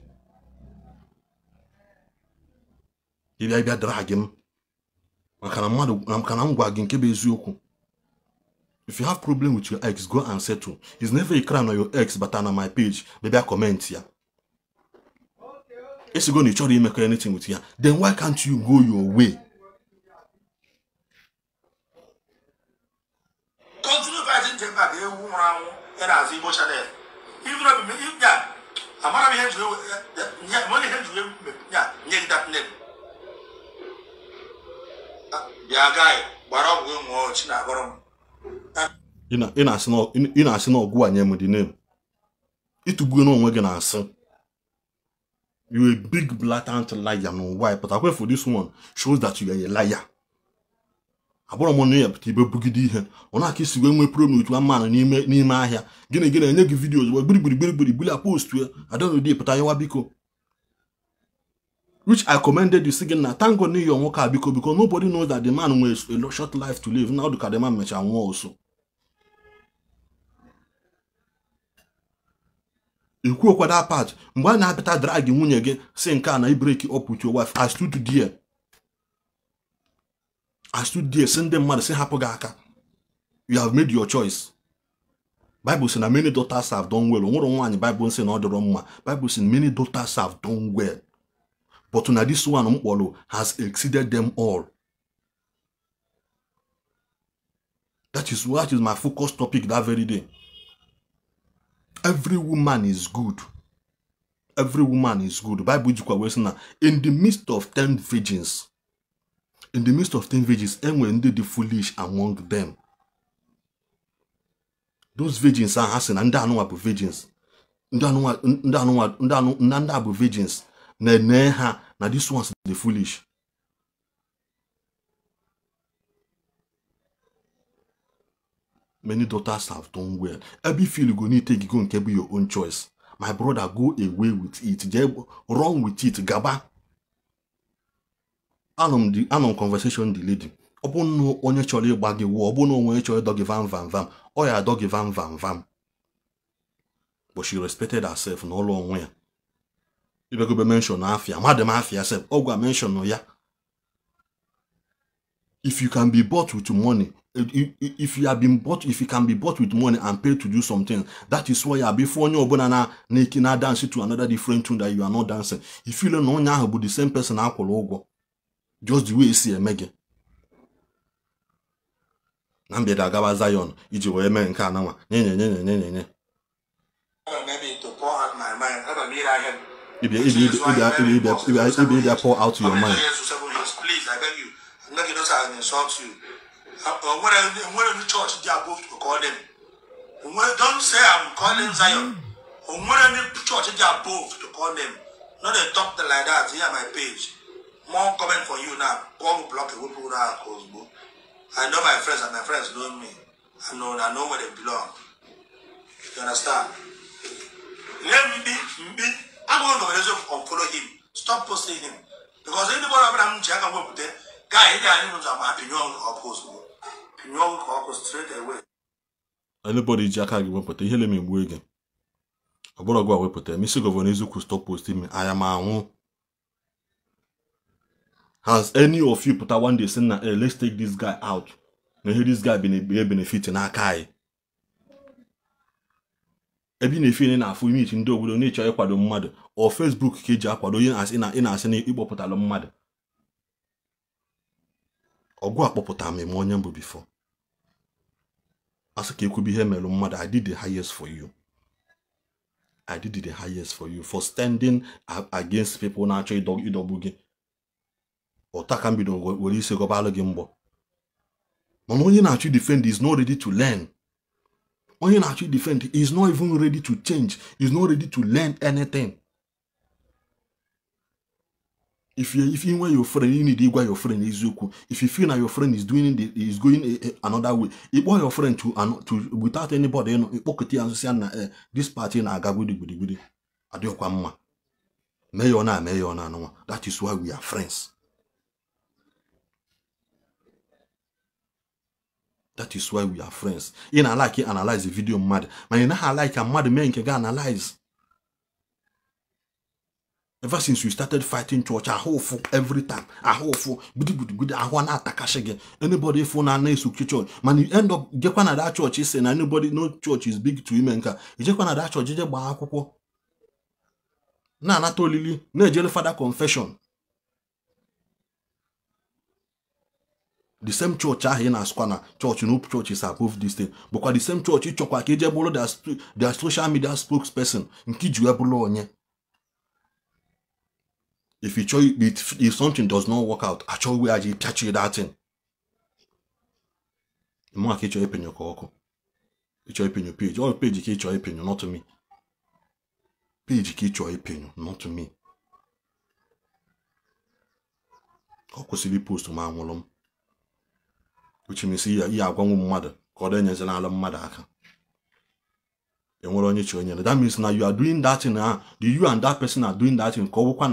Speaker 1: If I drag him, if you have problem with your ex, go and settle. It's never a crime on your ex, but on my page, maybe I comment here. If you go to make anything with you, then why can't you go your way?
Speaker 2: Continue fighting back. Even
Speaker 1: ị na-asị na ọgwụ a nye m the name. Itugbuo n'onwe gị na-asị. You a big blatant liar no why, but I for this one shows that you are a liar. Abụrụ m na ya pụta ibe bugide ihe ọ na-aka isi wee nwee problem with one man n'ime ahịa gịnị gịnị enye gị videos wee gbiri gbiri gbiri gbiri gbiri post ya adọnụdị pụta yawa biko. Which I commended you singing na thank God your nwoke biko because nobody knows that the man with a short life to live. Now the man mecha nwụọ also. Ikwu okwa that part mgbe a na-apịta drag nwunye gị si nke a na break up with your wife. I stood there. I stood there sị ndị mmadụ sị hapụ gị aka. You have made your choice. Bible sị na many daughters have done well. O nwere nwaanyị Bible sị na ọ dịrọ mma. Bible sị many daughters have done well. But now this one Mkpolo has exceeded them all. That is what is my focus topic that very day. Every woman is good. Every woman is good. Bible in the midst of 10 virgins, in the midst of 10 virgins, and when the foolish among them. Those virgins are asking, and they are virgins. Virgins. Now this one's the foolish. Many daughters have done well. Every feel you go need take go and be your own choice. My brother, go away with it. Run with it. Gaba. Anom conversation the lady. Obu no onye chọrọ ịgba gị wụọ, obu no onye chọrọ ịdọ gị vam vam vam. Ọ ya adọ gị vam vam vam. But she respected herself na ọlụ onwe ya. Ibegobe mention afia, madam afia self. Ogwa mention no ya. If you can be bought with money, if you have been bought, if you can be bought with money and paid to do something, that is why before you na na dance to another different tune that you are not dancing. If you learn onye ahụ bụ the same person akwụrụ ụgwọ, just the way esi eme gị. Na mgbede agaba Zion iji wee mee nke ananwa nye nye nye nye nye nye. If you pour out your mind.
Speaker 2: Please, I beg you. I'm not going to insult you. Nwere any church dị above to call them. Don't say I'm calling Zion. Nwere any church dị above to call them. Not a talk like that. Here my page. More comment for you now. Call block it. I know my friends and my friends know me. I know where they belong. You understand? Let me be. I'm going to unfollow him. Stop posting him. Because anybody I'm checking up there, guy, he knows I'm happy. Straight away.
Speaker 1: Anybody ji aka gị wepụta ihe leme egbu gị. Ọ bụrụ gwa wepụta Mr. Governor Eziokwu stop posting me. I am anwụ. Has any of you put one day saying na hey, let's take this guy out? Na here this guy been benefit n'aka anyị. Ebe na-efe na-afụ ime ndị obodo na-ịchọ ịkwado mmadụ ọ Facebook ka eji akwado onye asị na ị na-asị na ịkpọpụtala mmadụ. Ọgụ akpọpụta m eme onye mbụ before. Asị ka ekwubi ihe melụ mmadụ, I did the highest for you. I did the highest for you for standing against people na-achọ ịdọgbu gị. Ọta ka mbido were isi gọbalụ gị mgbọ. Mana onye na-achọ defend is not ready to learn. Onye na-achọ defend is not even ready to change. Is not ready to learn anything. If you want your friend, you need to your friend eziokwu. If you feel that your friend is doing is going another way, you want your friend to without anybody, you know, this party na-aga gbidi gbidi gbidi. Adịghịkwa mma. Mee ya na mee ya na anụnwa. That is why we are friends. That is why we are friends. You na like analyze the video mad. Man, you na like a mad man can analyze. Ever since you started fighting church, I hope for every time. I hope for good good. I want to attack again. Anybody phone and church. Man, you end up get one of that church is saying anybody no church is big to him and you just one of that church. You just buy na na tolili na jelly father confession. The same church here na Squana church, no church is above this thing. But the same church you chokwa keje bolo their social media spokesperson. Nkiju ebolo onye. If you try, if something does not work out, actually we actually catch you that thing. You want to catch your opinion, it's your opinion page. All page catch your opinion, not to me. Page catch your opinion, not to me. How could you post my wolum? Which means you are going mother, called mother. That means now you are doing that thing. You and that person are doing that thing. Tomorrow,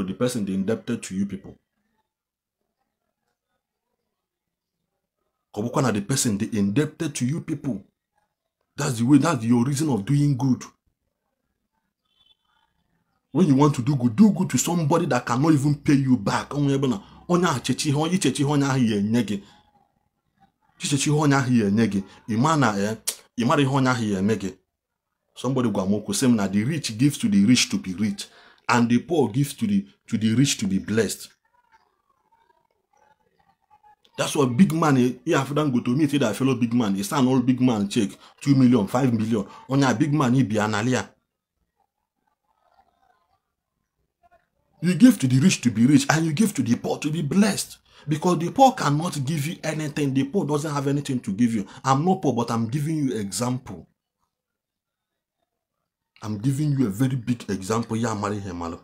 Speaker 1: the person they indebted to you people. The person they indebted to you people. That's the way, that's your reason of doing good. When you want to do good to somebody that cannot even pay you back. Somebody go say na the rich gives to the rich to be rich, and the poor gives to the rich to be blessed. That's what big man he have done go to meet that fellow big man. He stand all big man check 2 million, 5 million. On a big man he be analia. You give to the rich to be rich, and you give to the poor to be blessed. Because the poor cannot give you anything. The poor doesn't have anything to give you. I'm not poor, but I'm giving you example. I'm giving you a very big example. Yeah, marry him.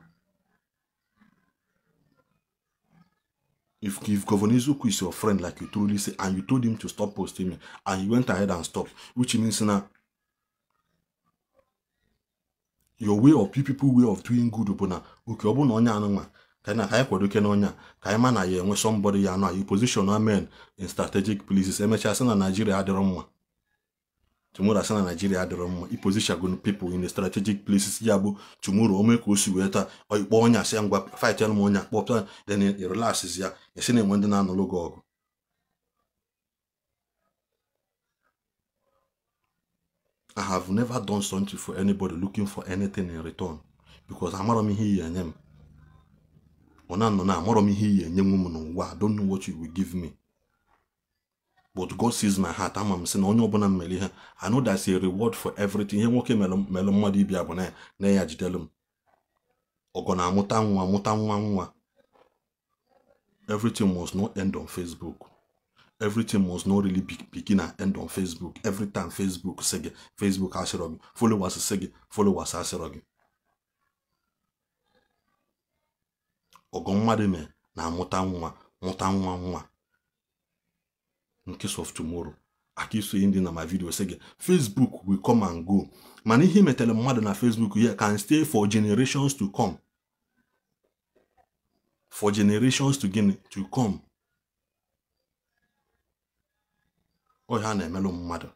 Speaker 1: If Governor Eziokwu is your friend, like you truly say, and you told him to stop posting me, and he went ahead and stopped, which means now your way of people way of doing good, okay, somebody you position our men in strategic places. MHS Nigeria had the wrong. Tomorrow Nigeria had the wrong. You position people in the strategic places. Yabo tomorrow omeko or you born say fight then it relaxes ya. You see them when no logo. I have never done something for anybody looking for anything in return, because I'm not here and them. I don't know what you will give me. But God sees my heart. I'm saying, I know there's a reward for everything. Everything must not end on Facebook. Everything must not really begin and end on Facebook. Every time Facebook sị gị, Facebook asịrọ gị, followers sị gị, followers asịrọ gị. Ọgọ mmadụ mee na-amụta nwa, mụta nwa nwa. In case of tomorrow, aka iso ihe ndị na my video sị gị, Facebook will come and go. Mana ihe metere mmadụ na Facebook here can stay for generations to come. For generations to to come. Oh, ya na-emelụ mmadụ.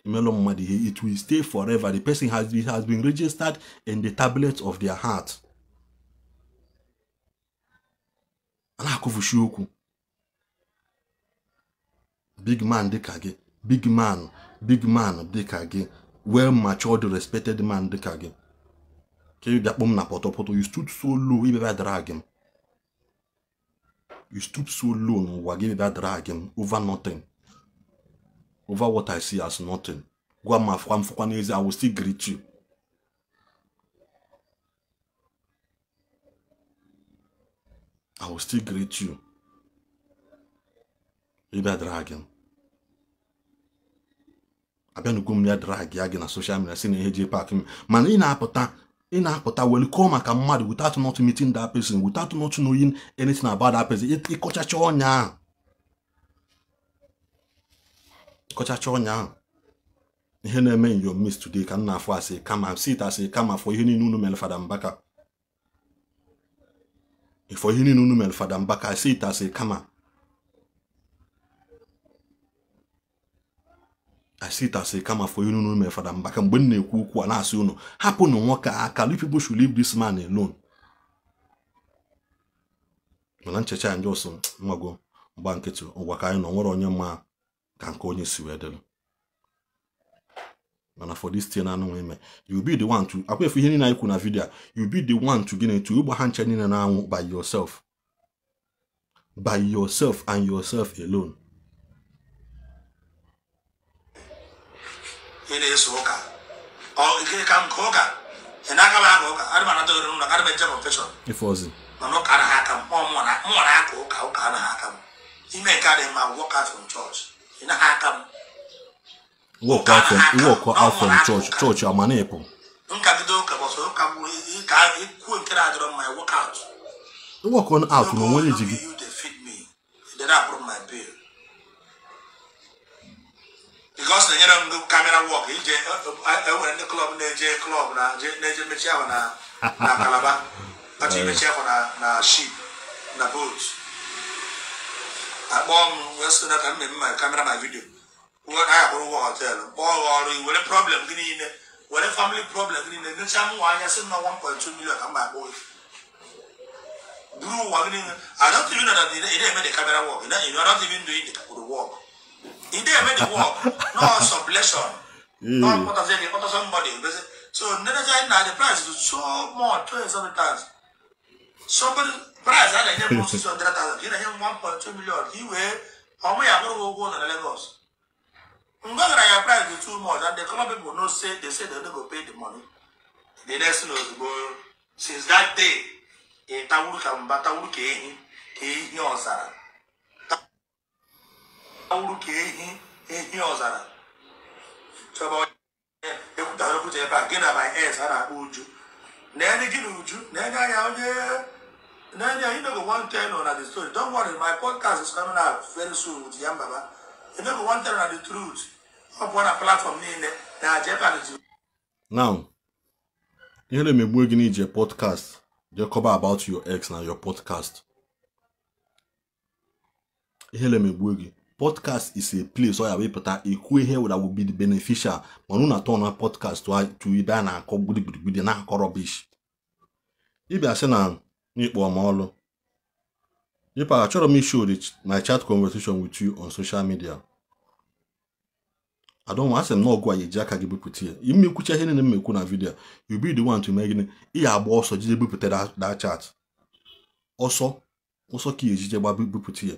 Speaker 1: Emelụ mmadụ ihe, it will stay forever. The person has been registered in the tablets of their heart. A na-akụfushi okwu. Big man dịka gị, big man dịka gị, well matured, respected man dịka gị. Ka ị bịa kpọm na pọtọpọtọ, you stood so low, ibe bịa drag him. You stood so low n'ụwa gị bịa drag him over nothing. Over what I see as nothing. Gwa m afụkwa m fụkwa n'ezi, I will still greet you. I will still greet you. Ị bịa drag him. Abịanugo m ya drag ya gị na social media si na ihe JPAC m. Mana ị na-apụta well call maka mmadụ without not meeting that person, without not knowing anything about that person. Ịkọchacha ọnya ahụ. Ịkọchacha ọnya ahụ. Ihe na-eme in your midst today ka m na-afụ asị kama see it as a kama for ihe niile unu mere Fada Mbaka. For ihe niile unu mere Fada Mbaka, I see it as a kama. I see it as a kama for ihe niile unu mere Fada Mbaka. Mgbe m na-ekwu okwu a na-asị unu hapụnụ nwoke aka, leave people should leave this man alone. Mana nchecha ya ndị ọsọ nwago mgba nkịtị ụwa ka anyị nọ nwere onye mma ka nke onye si wee dịrị. Mana for this thing anụ ime, you be the one to akwa efu ihe niile anyị kwu na video, you be the one to gịnị to ịgba ha nche niile na-anwụ by yourself. By yourself and yourself alone.
Speaker 2: Ị na-eso ụka. Ọ ike ka nke ụka. Ị na-aka m aka ụka. Adị m anata ore n'ụlọ, adị m eje confession.
Speaker 1: Ife ọzọ.
Speaker 2: Mana ụka anaghị aka m. Mụ na-aka ụka, ụka anaghị aka m. Ime nke adịghị mma, walk out from church. Ị naghị aka m.
Speaker 1: Walk out from church. Church ama na-epụ.
Speaker 2: Nkagide ụka bọsọ ụka bụ ka ikwuo nke na-adịrọ mma, walk out.
Speaker 1: Walk on out na onwe ji gị.
Speaker 2: You dey feed me. They don't approve my bill. Because na-enyere m camera work ije enwere ndị club na-eje club na na-eje mechi ahụ na Calabar. Achọ imechi ahụ na ship na boat. Akpọọ m wee sị na ka m na-eme my camera my video. I akwụrụ ụgwọ họteelụ kpọọ gị ọrụ were problem gị niile were family problem gị niile necha m nwa anya sị na 1.2 million ka m akpọ gị buru ụwa gị niile. I don't even know that you didn't make the camera work. You are not even doing the work. You didn't make the work. No sublation. No what somebody. So the price is so much, 27,000. Somebody price I didn't 600,000. You didn't 1.2 million. He were how many are going to go to Lagos? Your price is too much, and the club people no say they say they don't go pay the money. The next knows go since that day. Don't worry, my podcast is coming out very soon with Yambaba. You know, one tell on the truth. Up on a platform.
Speaker 1: Now, you know me ije podcast. They cover about your ex na your podcast. Podcast is a place where we put ikwu ihe that will be beneficial. Manu na turn podcast to ibe na akọ gbudigbudi na akọ rubbish. Ibe asị na n'ikpo m ọlụ. Ipa achọrọ m show my chat conversation with you on social media. I don't want to no go ayeji aka gị bupụta ya. Ime kwucha ihe niile m ekwu na video. You be the one to make gịnị ị agba ọsọ jide bupụta that chat. Ọsọ ọsọ ka ejije gba bupụta ya.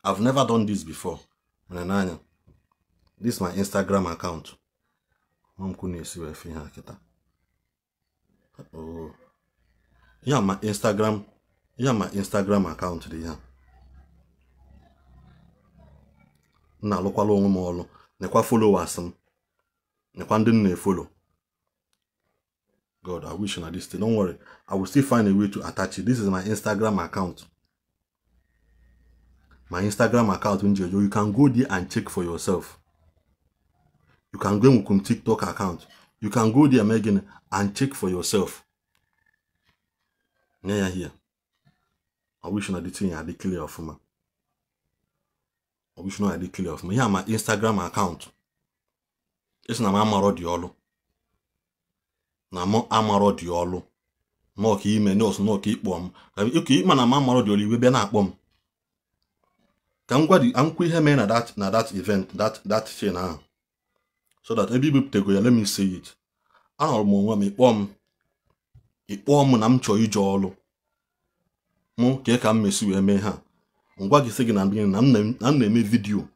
Speaker 1: I've never done this before. Mana this is my Instagram account. Mom kunu esi wee fi ha kịta. Oh. Yeah, my Instagram. Yeah, my Instagram account dị ya. M na-alụkwala onwe m ọlụ. Nekwa followers m. Nekwa ndị m na-efolo. God, I wish na this thing. Don't worry. I will still find a way to attach it. This is my Instagram account. My Instagram account, Njejo. You can go there and check for yourself. You can go with TikTok account. You can go there, Megan, and check for yourself. Yeah, here. I wish na this thing I clear of me. I wish na I clear of me. Here my Instagram account. It's na mama rodiolo. Na mo amaro dị ọlụ nọka ime nọọsụ nọka ịkpọ m oke ịma na ma amaro dị ọlụ iwe bịa na-akpọ m ka m gwa dị akwụkwọ ihe mee na that event that chain ahụ so that ebe ibipụtago ya, let me say it. Anọrọ m onwe m ịkpọ m na m chọọ ije ọlụ mụ ka m mesi wee mee ha ngwa gị sị gị na m na-eme vidio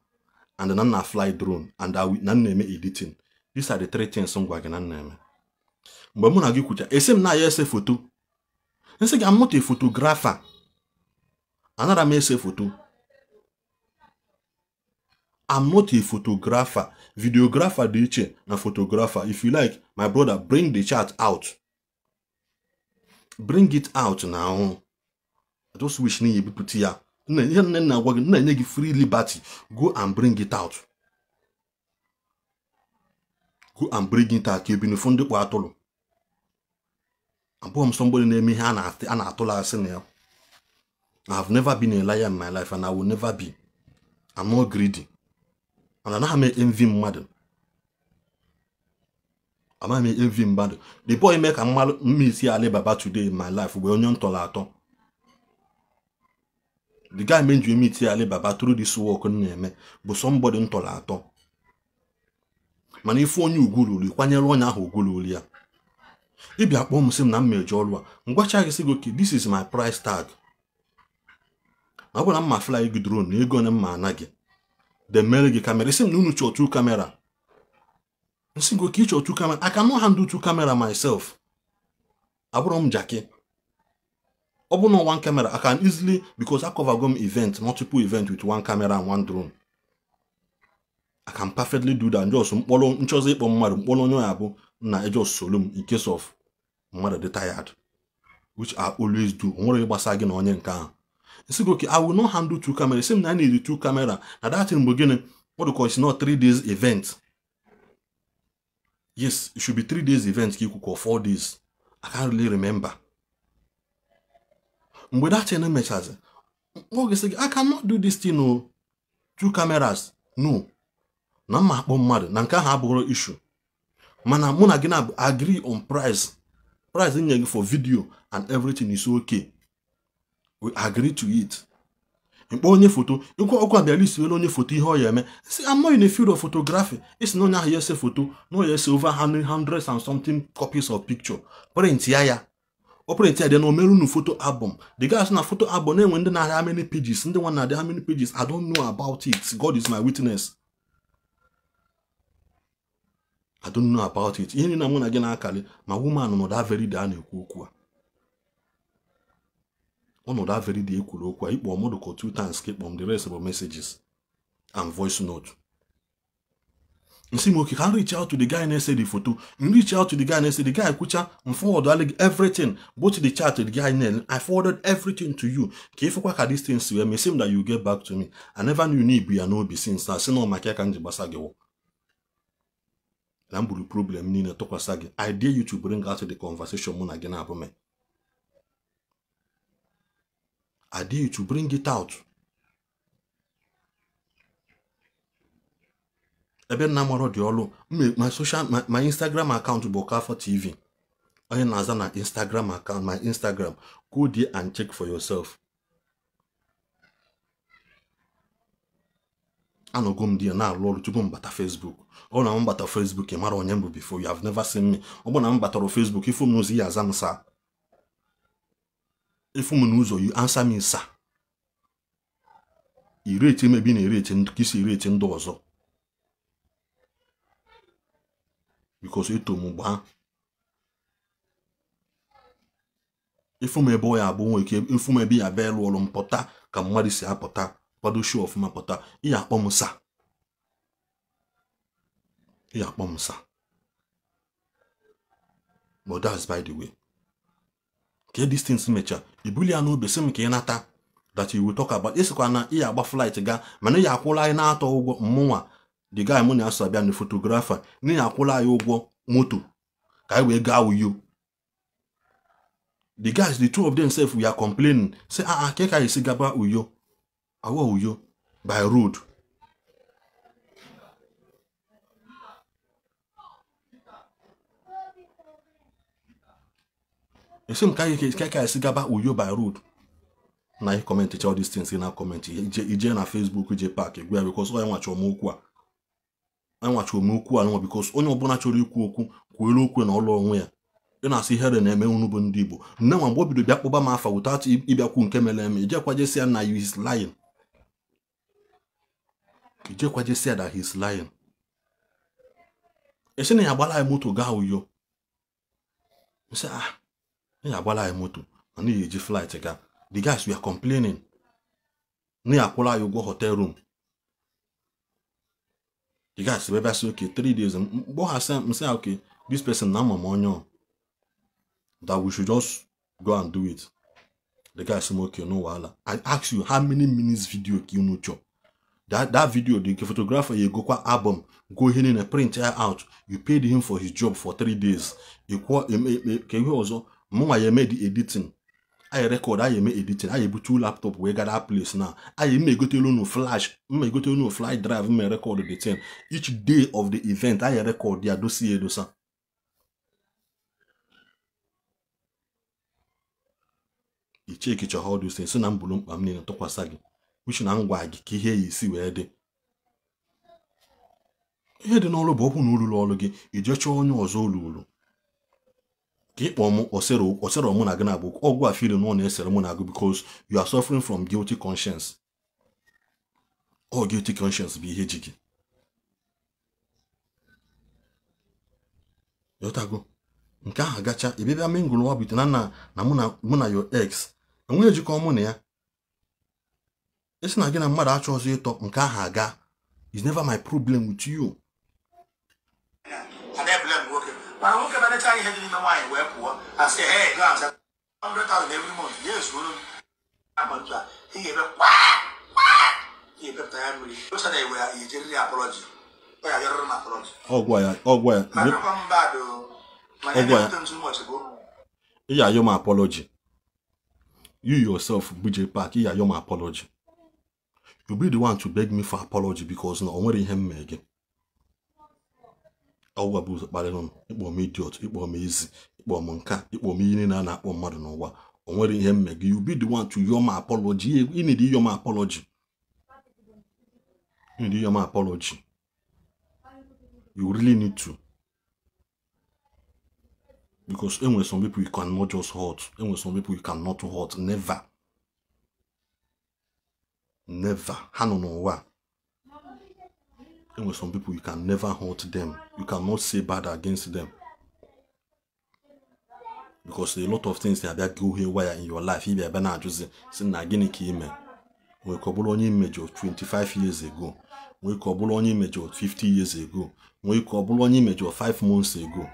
Speaker 1: and na m na fly drone and na m na-eme editing. These are the three things m gwa gị na m na-eme. Mgbe mụ na gị kwucha esi m na ya ese foto nsị gị I'm not a photographer. Anara m ese foto. I'm not a photographer. Videographer dị iche na photographer. If you like, my brother, bring the chat out. Bring it out now. I just wish na ebipụta ya. Ihe nne na agwa gị na-enye gị free liberty. Go and bring it out. Go and bring it out. Ka ebinu ndị kpọ atụrụ. Abụọ m somebody na-eme ihe a na-atụla asị na ya. I have never been a liar in my life and I will never be. I'm not greedy. And anaghị m envy mmadụ. Amaghị m envy mmadụ. The boy mee ka mma isi Alibaba today in my life wee onye ntọrọ atọ. The guy meant you meet Alibaba through this work na-eme bụ somebody ntọrọ atọ. Mana ife onye ugwu ruru kwanyere onye ahụ ugwu ruru ya. Ịbịa kpọọ m sị m na m meje ọrụ a ngwacha gị sị gị okay, this is my price tag. Na ọ bụrụ na m ma fly gị drone na ego onye m ma ana gị de mere gị kamera isi m na unu chọọ two camera nsị gị okay, ịchọ two camera. I cannot handle two camera myself. Abụrụ m jaki. Ọ bụ na one camera I can easily, because I cover gom event, multiple event with one camera and one drone. I can perfectly do that. Just mkpọrọ nchọzi ịkpọ mmadụ mkpọrọ onye ya bụ na just solo m in case of mmadụ dị tired, which I always do. Onwere ịgbasa gị na onye nke ahụ. Nsị gị okay, I will not handle two cameras. Sị m na I need two camera. Na that thing bụ gịnị? What do you call it? It's not 3 days event. Yes, it should be 3 days event ka ikwu 4 days. I can't really remember. Mgbe that thing mechazi, oge sị gị I cannot do this thing o. Two cameras. No. Na mma akpọ mmadụ na nke ahụ abụghị issue. Mana mụ na gị na agree on price. Price nye gị for video and everything is okay. We agree to it. Mkpọ onye foto, ịkwa ọkwa abịa list wele onye foto ihe ọ ya eme. See, I'm not in the field of photography. It's na onye ahụ ya ese foto, na ya ese over hundreds and something copies of picture. Print ya ya. O print ya dị na omeru nu photo album. The guys na photo album na-enwe ndị na-ahịa how many pages, ndị nwa na-adị how many pages. I don't know about it. God is my witness. I don't know about it. Ihe niile mụ na gị na-akali ma woman nọ that very day a na-ekwu okwu a. Ọ nọ that very day ekwuru okwu a. Ịkpọ mmadụ ka 2 times ka ịkpọ m, the rest bụ messages and voice note. Nsị m okay, can reach out to the guy na-ese the photo. Reach out to the guy na-ese the guy kwucha m forward everything, both the chat the guy na I forwarded everything to you. Ka ifekwa ka these things wee mee, sị m that you get back to me. I never knew na ibu ya n'obi since na sị na ọ maka ya ka m ji gbasa gị wụ. Na m buru problem niile tụkwasị gị. I dare you to bring out the conversation mụ na gị na-abụ me. I dare you to bring it out. Ebe nna mọrọ dị ọlụ, my social my Instagram account bụ Okafor TV. Onye na-aza na Instagram account, my Instagram, go there and check for yourself. Anọgo m di ya na-alụ ọrụ tupu m bata Facebook. Ọ na m bata Facebook ị mara onye m bụ before, you have never seen me. Ọ bụ na m batara Facebook ifu m n'ụzọ ya aza m sa. Ifu m n'ụzọ you answer me sa. Ireti emebi na ireti ka isi ireti ndị ọzọ. Because eto m gbaa. Ifu m ebe ọ ya abụ nwere ike ifu m ebe ya bịa ịlụ ọrụ m pụta ka mmadụ si apụta. Kwado show ọfụma pụta ihe akpọ m sa. Ị akpọ m sir. But that's by the way. Ka distance mecha ibuli ya n'obi sị m ka ị nata that you will talk about. Ịsịkwa na ị agba flight ga mana ị akwụla anyị na-atọ ụgwọ mmụnwa the guy mụ na-asọ abịa na photographer na ị akwụla anyị ụgwọ moto ka anyị wee gaa Uyo. The guys, the two of them self, we are complaining. Say, ka esi gaba Uyo? Awa Uyo by road. Esi m ka esi gaba Uyo by road. Na ị comment all these things na comment. Ije na Facebook ije park egwu ya because onye nwacha okwu a. Onye nwacha okwu a nwa because onye ọbụla chọrọ ikwu okwu kwuelu okwu na ọlụ onwe ya. Ị na-asị ihere na-eme unu bụ ndị Igbo. Nne nwa mgbe o bido bịa kpọba m afa without ịbịakwu nke mere eme, ijekwa ya na he is lying. Ijekwa jesi that he is lying. Esi na ya agbala anyị moto gaa Uyo. Nsị ya agbala anyị moto mana ya eji flight gaa. The guys were complaining. Na ya akwụla anyị ụgwọ hotel room. The guys were bịa sị okay 3 days. Mgbe ha sị m sị okay this person na ama m onye that we should just go and do it. The guy said, okay, no wahala. I ask you how many minutes video you know chop. That video, the photographer, you go kwa album, go in and print it out. You paid him for his job for 3 days. You also I made the editing. I record, I made editing. I have 2 laptop we got that place now. I may go to no flash, may go to no flash drive, may record the thing. Each day of the event, I record their dossier dosa. Ichekicha all those things. So na mbulu mkpa m niile tụkwasị gị. Which na ngwa gị ka ihe ya isi wee dị. Ihe dị n'ọrụ bụ okwu na ụlọ ọrụ gị ije chọọ onye ọzọ ụlọ ụlọ. Ka ịkpọ m osero mụ na gị na-abụ ọgwụ a feeling ọ na-esere mụ na gị because you are suffering from guilty conscience. All guilty conscience bụ ihe ji gị. Yotago. Nke ahụ gacha ịbịa mingle nwa bute na mụ na your ex enweghị ejikọ mụ na ya. Esi na gị na mmadụ achọ ọzọ ịtọ nke ahụ aga is never my problem with you.
Speaker 2: Mana nwoke manacha ihe dị n'ime nwaanyị wee pụọ and say hey go and say 100,000 every month. Yes, ị ga-ebe kwa ị ga-ebepụta ya mmiri. Ocha na-ewe ya ejeriri apology. Ọ ya yọrọ m apology.
Speaker 1: Ọgwa ya ya ayọ m apology. You yourself, BJ Park, you ayọ m apology. You be the one to beg me for apology because na o nwere ihe m mee gị. Ọgwa bụ ụzọ kparịrị m, ịkpọ m idiot, ịkpọ m ezi, ịkpọ m nka, ịkpọ m ihe niile a na-akpọ mmadụ n'ụwa. O nwere ihe m mee gị. You be the one to yọ m apology. You need ịyọ m apology. You need ịyọ m apology. You really need to. Because anyway, some people you cannot just hurt. Anyway, some people you cannot hurt. Never. Never. Anyway, some people you can never hurt them. You cannot say bad against them. Because a lot of things that go haywire in your life. If you are just saying, we could only image of 25 years ago. We could only image of 50 years ago. We could only image of 5 months ago.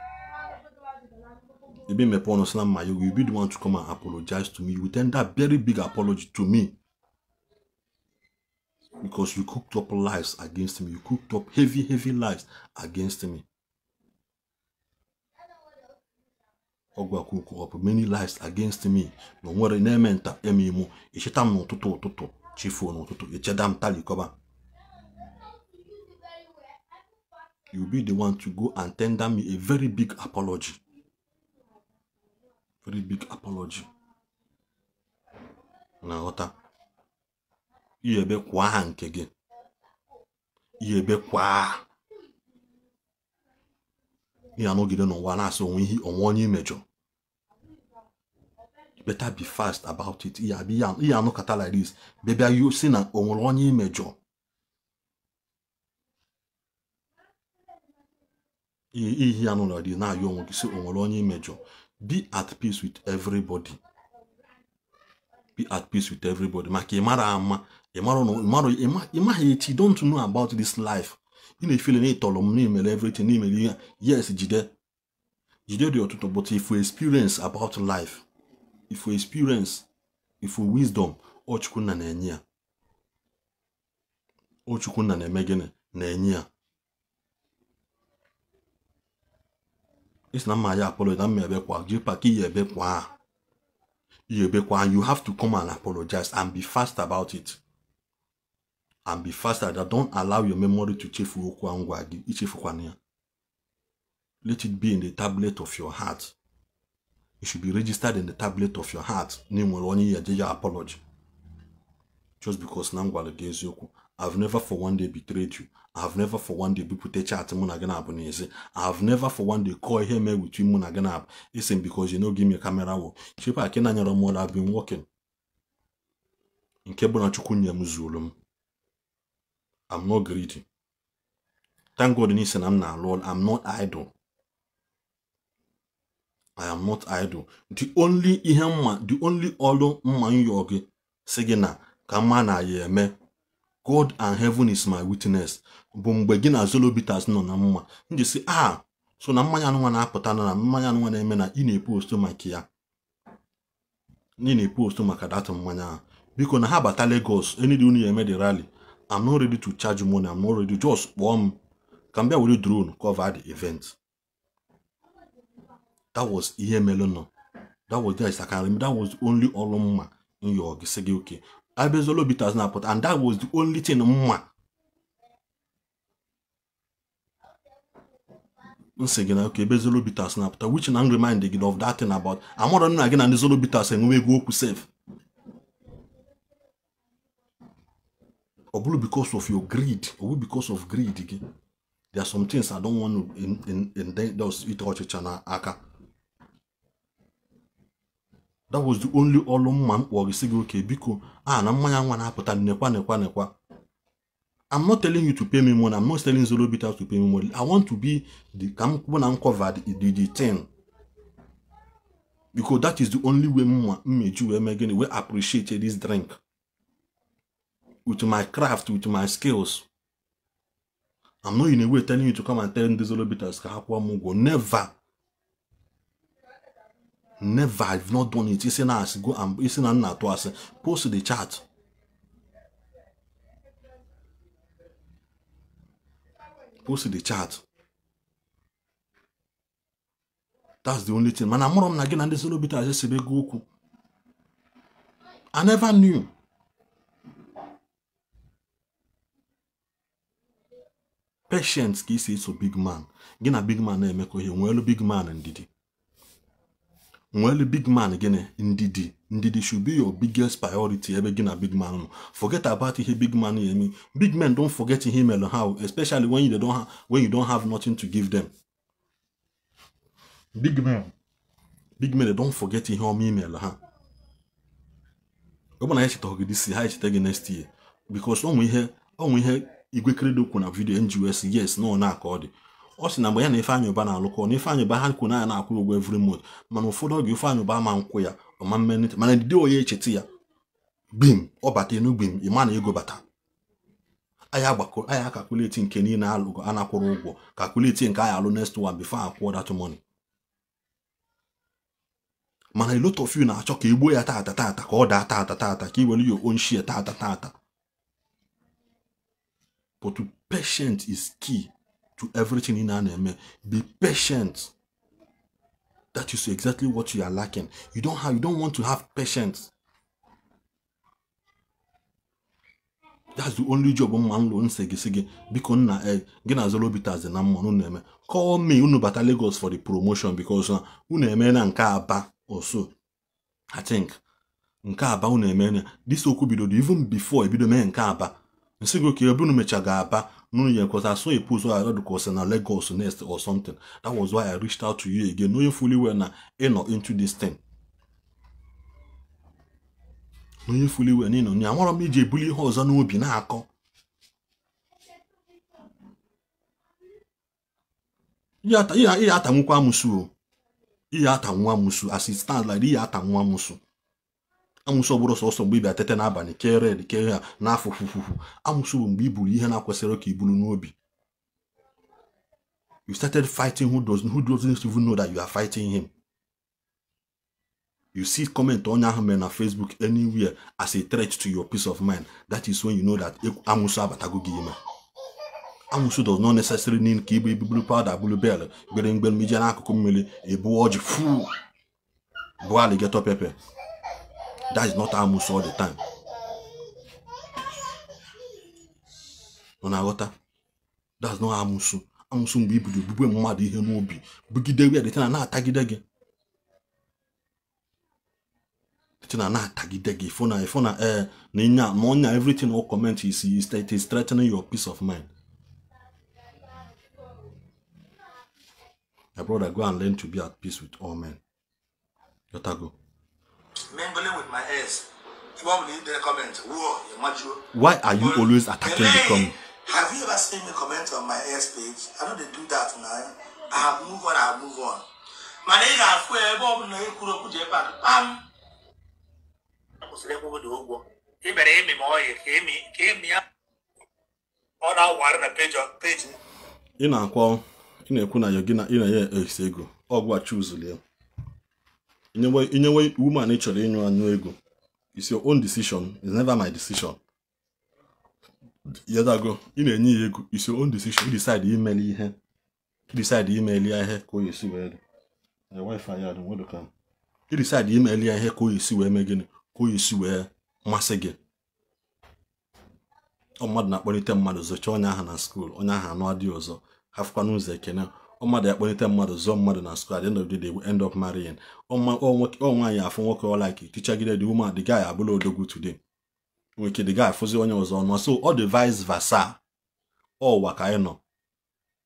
Speaker 1: You be the one to come and apologize to me. You tender very big apology to me. Because you cooked up lies against me. You cooked up heavy, heavy lies against me. Ogwa cooked up many lies against me. No worry, nementa emimo. Ishitam no tuto tuto. Chifo no tuto. Ichedam talikoba. You be the one to go and tender me a very big apology. Very big apology. Na ghọta. Ihe ebe kwa ha nke gị. Ihe ebe kwa. Ihe anọgide n'ụwa na-asị onwe ihe onwe onye imejọ. You better be fast about it. Ihe anọkata like this. Baby, you si na onwere onye imejọ. Ihe anọ like this na-ayọ onwe gị si onwere onye imejọ. Be at peace with everybody. Be at peace with everybody. Maka ịmara ama, ịmara echi, don't know about this life. Ị na-efeel na ịtọrọ m n'imere everything n'imere ihe. Yes, jide. Jide dị ọtụtụ, but if you experience about life, if you experience, if you wisdom, ọ Chukwunna na-enye ya. Ọ Chukwunna na-eme gịnị? Na-enye ya. Isi na mma ya apologize, na mma ebekwa, JPAC ihe ebekwa. Ihe ebekwa, you have to come and apologize and be fast about it. And be faster. That don't allow your memory to chefu okwu ngwa gị, ichefukwana ya. Let it be in the tablet of your heart. It should be registered in the tablet of your heart. Na nwere onye ya eje ya apology. Just because na m gwara gị eziokwu. I've never for one day betrayed you. I've never for one day bupụta chat mụ na gị na-abụ n'ezi. I've never for one day call ihe mee with you mụ na gị na-abụ. Isi because you no give me a camera wo. JPAC na nyere m ọrụ, I've been working. Nke bụ na Chukwu nye m zuolu m. I'm not greedy. Thank God n'isi na m na-alụ ọrụ. I'm not idle. I am not idle. The only ihe mma, the only ọrụ mma nyọ gị sị gị na ka mma na ya eme. God and heaven is my witness. Bụ mgbe gị na Zolo Bitters nọ na mma. M ji sị, ah, so na mmanya anụnwa na-apụta na mmanya anụnwa na-eme na ị na-epost maka ya. Ị na-epost maka dat mmanya ahụ. Biko na ha bata Lagos, any day unu ya eme the rally. I'm not ready to charge money. I'm not ready. Just kpọọ m ka m bịa were drone cover the event. That was ihe melụnụ. That was there. I can remember. That was the only ọrụ mma nyọ gị sị gị okay. Ebe Zolo Bitters na-apụta, and that was the only thing mma nsị gị na okay, ebe Zolo Bitters na-apụta, which na remind gị of that thing about amụrụ nna gị na ndị Zolo Bitters enwe ego okwu sef. Ọ bụrụ because of your greed, ọ bụrụ because of greed gị. There are some things I don't want to in those ite ọchịcha na aka. That was the only ọrụ mma m kpọrọ gị sị gị okay, biko, ah, na mmanya nwa na-apụta nekwa nekwa nekwa. I'm not telling you to pay me money. I'm not telling Zolo Bitters to pay me money. I want to be the ka m kwuo na m cover the thing. Because that is the only way mma mmeji wee mee gịnị, wee appreciate this drink. With my craft, with my skills. I'm not in a way telling you to come and tell ndị Zolo Bitters ka ha kwụọ m ụgwọ. Never. Never. I've not done it. Isi na asị, go and isi na nna atụ asị. Post the chat. Post the chat. That's the only thing. Mana amụrụ m na gị na ndị Zolo Bitters esebe ego okwu. I never knew. Patience ka isi eso big man. Gị na big man na-emekọ ihe, nweelu big man ndidi. Nweelu big man gịnị? Ndidi. Ndidi should be your biggest priority ebe gị na big man nọ. Forget about ihe big man na-eme. Big men don't forget ihe mere ha, especially when you don't have, when you don't have nothing to give them. Big men. Big men, they don't forget ihe ọma imere ha. Ọ bụ na ha echetaghị gị this year, ha echeta gị next year. Because ọ nwe ihe Igwe Credo kwu na video NGOS, yes, no na aka ọ dị. Ọ sị na mgbe ya na Ifeanyị Ụba na-alụkọ, na Ifeanyị Ụba ha kwu na ya na-akwụ ụgwọ every month, mana ụfọdụ oge Ifeanyị Ụba ama nkwụ ya, ọma mmenite, mana ndị onye echeta ya, gbim, ọ bata enu gbim, ịma na ego bata. Anyị agbakọ, anyị akakuleti nke niile alụgo, a na-akwụrụ ụgwọ, kakuleti nke anyị alụ next one before akwụọ that money. Mana a lot of you na-achọ ka egbuo ya tata tata, ka ọ daa tata tata, ka i were your own share tata tata. But to patient is key to everything in an. Be patient. That is exactly what you are lacking. You don't want to have patience. That's the only job man lo nsị gị sị gị biko nna gị na Zolo Bitters na mma unu na-eme. Call me unu bata Lagos for the promotion because unu eme na nke Aba also. I think nke Aba unu eme na this okwu bidoro even before ebido mee nke Aba. Nsị gị okay, ebe unu mechaga Aba nunu ya because I saw a post where I read because na Lagos next or something. That was why I reached out to you again, knowing fully well na ịnọ into this thing. Knowing fully well na ịnọ na amara m iji ebuli ihe ọzọ n'obi na-akọ. Ihe atanwukwa amụsụ o. Ihe atanwu amụsụ as it stands like ihe atanwu amụsụ. Amụsụ ọ bụrụ sọsọ mgbe ị bịa tete n'abalị kee red kee ha n'afọ fufufu. Amụsụ bụ mgbe i buru ihe na-akwesịrị ka i buru n'obi. You started fighting who doesn't even know that you are fighting him. You see comment on your na Facebook anywhere as a threat to your peace of mind. That is when you know that amusu abatago gị ime. Amusu does not necessarily mean ka ibu ibulu powder bulu bell gbere mgbe mije n'akụkụ mmiri ebu ọjị fu bụ alligator pepper. That is not amusu all the time. Ọ na-aghọta? That's not amusu. Amusu mgbe ibudo bugbe mmadụ ihe n'obi bugide ya dịtana na-atagide gị. Na-atagide gị ifo na na ịnya na ọnya everything all comment is it is threatening your peace of mind. My brother, go and learn to be at peace with all men. Yotago.
Speaker 2: Mingling with my ex.
Speaker 1: Why are you always attacking the comment?
Speaker 2: Have you ever seen me comment on my ex page? I know they do that now. I have moved on, I have moved on. My name is Pam.
Speaker 1: Ị na-akwa ị na-ekwu na gị na ị na-enye ex ego ọgwụ a choose ya. Inyewe woman ị chọrọ ịnyụ anyụ ego. It's your own decision. It's never my decision. Yadago, ị na-enye ya ego. It's your own decision. You decide imeli ihe. You decide imeli ya ihe ka o esi wee dị. Wifi ya dị nwere ka. You decide imeli ya ihe ka o esi wee mee gịnị? Ka o esi wee masị gị. Ọ mmadụ na-akpọlite mmadụ zọchaa onye ahụ na skuul, onye ahụ anụ adịghị ọzọ, hafụkwa n'ụzọ ekene. Ọ mmadụ akpọlite mmadụ zọọ mmadụ na skuul, at the end of the day they will end up marrying. Ọ nwaanyị afụ nwoke ọ like tichagide the woman, the guy abụla odogwu today. Nweke the guy afụzi onye ọzọ ọnụ. So ọ dị vice versa. Ọ ụwa ka anyị nọ.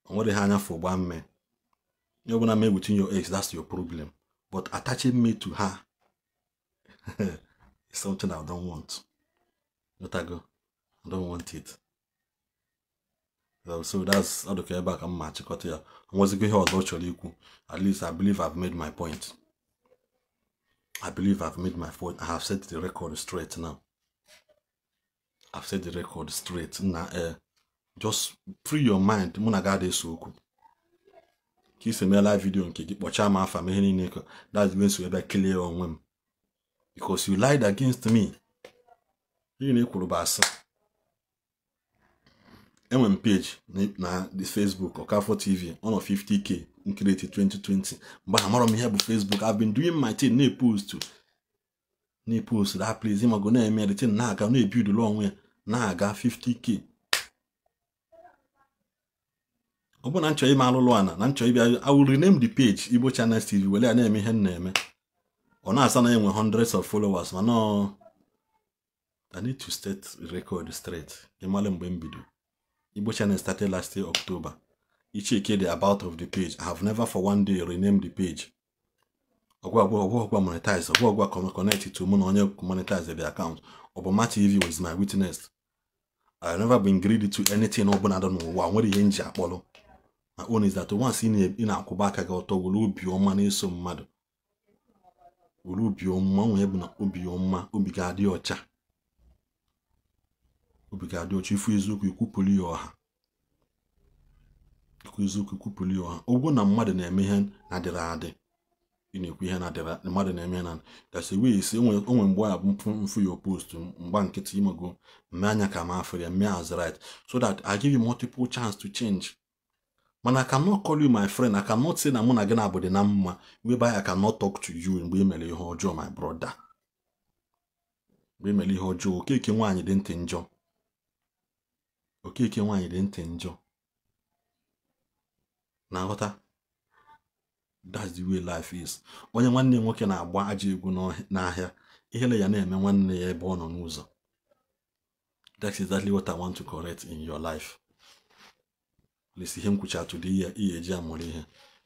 Speaker 1: O nwere ha anya fụ gba mme. Ihe ọbụla mee within your ex, that's your problem. But attaching me to her is something I don't want. Yotago. I don't want it. So that's all the back I'm match here. At least I believe I've made my point. I believe I've made my point. I have set the record straight now. I've set the record straight. Now, just free your mind. Kisi me live video nke gị kpọchaa m afa m ihe niile that's when so ebe clear onwe m. Because you lied against me. Ihe na-ekwuru bụ asị. Enwe m page na the Facebook Okafor TV on 50k created 2020. Mgbe amara m ihe bụ Facebook, I've been doing my thing na-epost that place ịmago na-eme the thing na-aga na-ebuild onwe ya na-aga 50k. Ọ bụ na nchọ ime alụlụ ana na nchọ ịbịa, I will rename the page Igbo Channels TV wele ya na-eme ihe m na-eme. Ọ na-asa na enwe hundreds of followers mana I need to set record straight. Ịmale mgbe m bido. Igbo Channel started last year October. Icheke the about of the page. I have never for one day renamed the page. Ogwa monetize. Ogwa connect to mụ na onye monetize the account. Obama TV was my witness. I have never been greedy to anything ọbụla dị n'ụwa. Nwere ihe nji akpọrọ. My own is that once ị na-akwụba aka gị ọtọ were obiọma na-eso mmadụ. Were obiọma nwee bụ na obiọma obi ga-adị ọcha. Obi ga-adị ọcha ifu eziokwu ikwupụrụ ya ọha. Ikwu eziokwu ikwupụrụ ya ọha. Ụgwọ na mmadụ na-eme ihe na-adịrị adị. Ị na-ekwu ihe na-adịrị mmadụ na-eme ihe na that's the way isi onwe mgbe ya bụ mfu your post mgba nkịtị imego mme anya ka m afọ ya mme as right so that I give you multiple chance to change. Man, I cannot call you my friend. I cannot say na mụ na gị na-abụ dị na mma whereby I cannot talk to you mgbe ị mere ihe ọjọọ, my brother. Mgbe ị mere ihe ọjọọ, Okeke nwaanyị dị ntị njọ. Okeke nwaanyị dị ntị njọ. Na-aghọta? That's the way life is. Onye nwanne nwoke na-agba ajọ egwu n'ahịa, ihele ya na-eme nwanne ya ebe ọ nọ n'ụzọ. That's exactly what I want to correct in your life. Listen, ihe m kwucha today ihe ihe eji amụrụ ihe.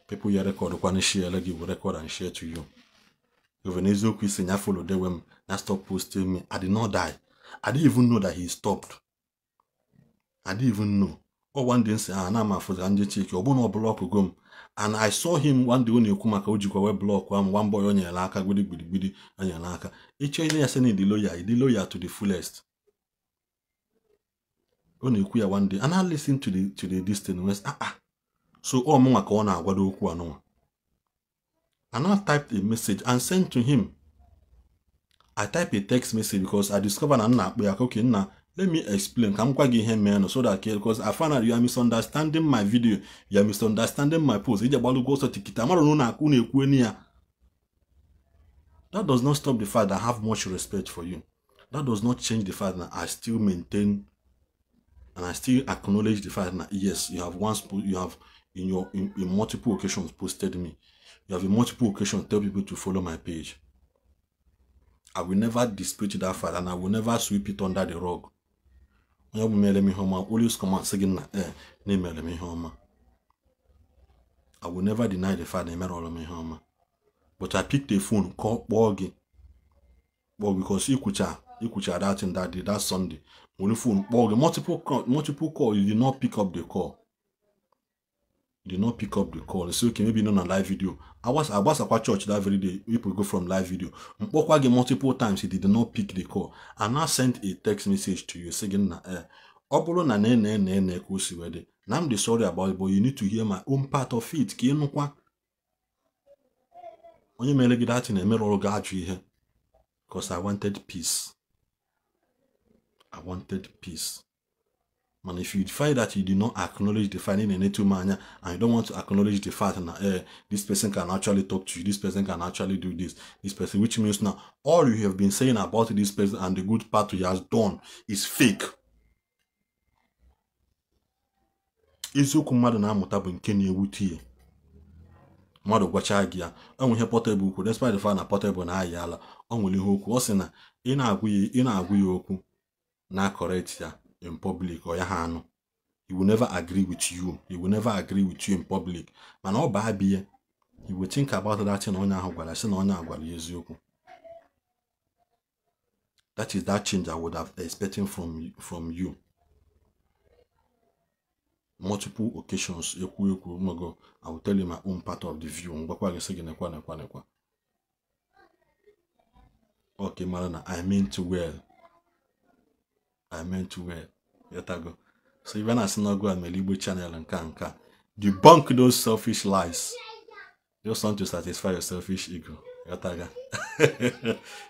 Speaker 1: People ya record kwana share gị will record and share to you. Even eziokwu isi ya follow dewe m na stop posting me. I did not die. I didn't even know that he stopped. I didn't even know. Oh, one day say ah na ma for ndị chike ọ bụ na ọ block go m. And I saw him one day ọ na-ekwu maka o jikwa wee block am one boy o nyere aka gbidi gbidi gbidi o nyere aka. Ịchọ ile ya sị na ịdị loyal to the fullest. Ọ na-ekwu ya one day and I listen to the this thing was So ọ mụnwa ka ọ na-agwado okwu anụnwa. I now typed a message and sent to him. I typed a text message because I discovered na nna akpọ ya, okay, nna, let me explain ka m gwa gị ihe mere, so that because I found out you are misunderstanding my video, you are misunderstanding my post. Ije gbalụgo ọsọ tikiti amara na unu na-ekwu enu ya. That does not stop the fact that I have much respect for you. That does not change the fact that I still maintain and I still acknowledge the fact that yes, you have once, you have in your in multiple occasions posted me. You have in multiple occasions tell people to follow my page. I will never dispute that fact, and I will never sweep it under the rug. Always come and say, I will never deny the fact that but I picked the phone, call Bogi. But because you could that thing that day, that Sunday, when the phone Bogi, multiple call, you did not pick up the call. You did not pick up the call. It's okay, maybe not on a live video. I was at church that very day. People go from live video. Multiple times he did not pick the call. I now sent a text message to you saying, I'm sorry about it, but you need to hear my own part of it. Because I wanted peace. I wanted peace. And if you find that you do not acknowledge the fact in and you don't want to acknowledge the fact that this person can actually talk to you, this person can actually do this, this person, which means now all you have been saying about this person and the good part he has done is fake. Eziokwu mmadụ na-amụta bụ nke na-ewute ya. Mmadụ gwacha gị ya, ọ nwere ihe Portable okwu, despite the fact na Portable na-ayị ala, ọ nwere ihe okwu, ọ sị na ị na-agwụ ya okwu na correct ya in public or ya ha anụ. He will never agree with you. He will never agree with you in public. Mana ọ baa biya, he will think about that thing onye ahụ gwara, sị na onye ahụ gwara ya eziokwu. That is that change I would have expecting from you. Multiple occasions, I will tell you my own part of the view. Okay, Marana, I meant well. I meant well. Yatago. So even as not go and my Igbo channel and kanka, debunk those selfish lies. Just want to satisfy your selfish ego. Yataga.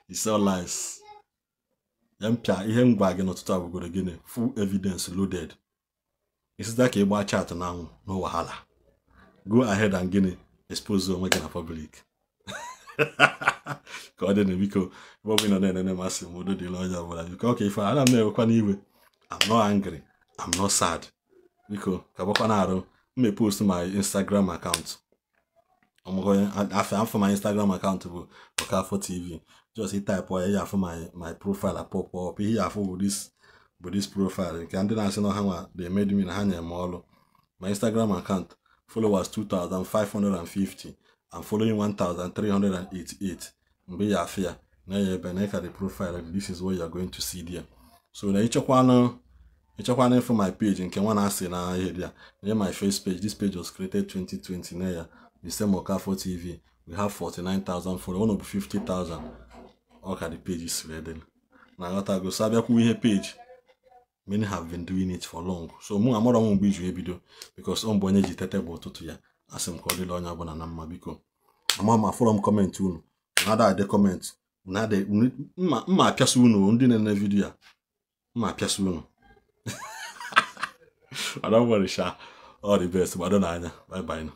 Speaker 1: It's all lies. Full evidence loaded. It's that you chat now, no wahala. Go ahead and get it, expose you in public. God, because I'm not angry. I'm not sad. Because I post my Instagram account. I'm going after my Instagram account to Okafor TV. Just type for my profile pop up here for this. But this profile, they made me my Instagram account followers 2,550 and following 1,388. The profile, this is what you are going to see there. So now from my page in my first page. This page was created 2020. The same Okafor TV. We have 49,000 followers, one of 50,000. Okay, the page is ready. Now I go page. Many have been doing it for long. So mu amara mu biju ebido because on bonye ji tete bụ ụtụtụ ya. Asị m ka ọ dịla onye ọbụla na mma biko. Ama ma follow m comment unu. Na ada comment. Na ada mma apịasị unu ndị na-ene video ya. Mma apịasị unu. I don't worry sha. All the best. Gbado n'anya. Bye bye now.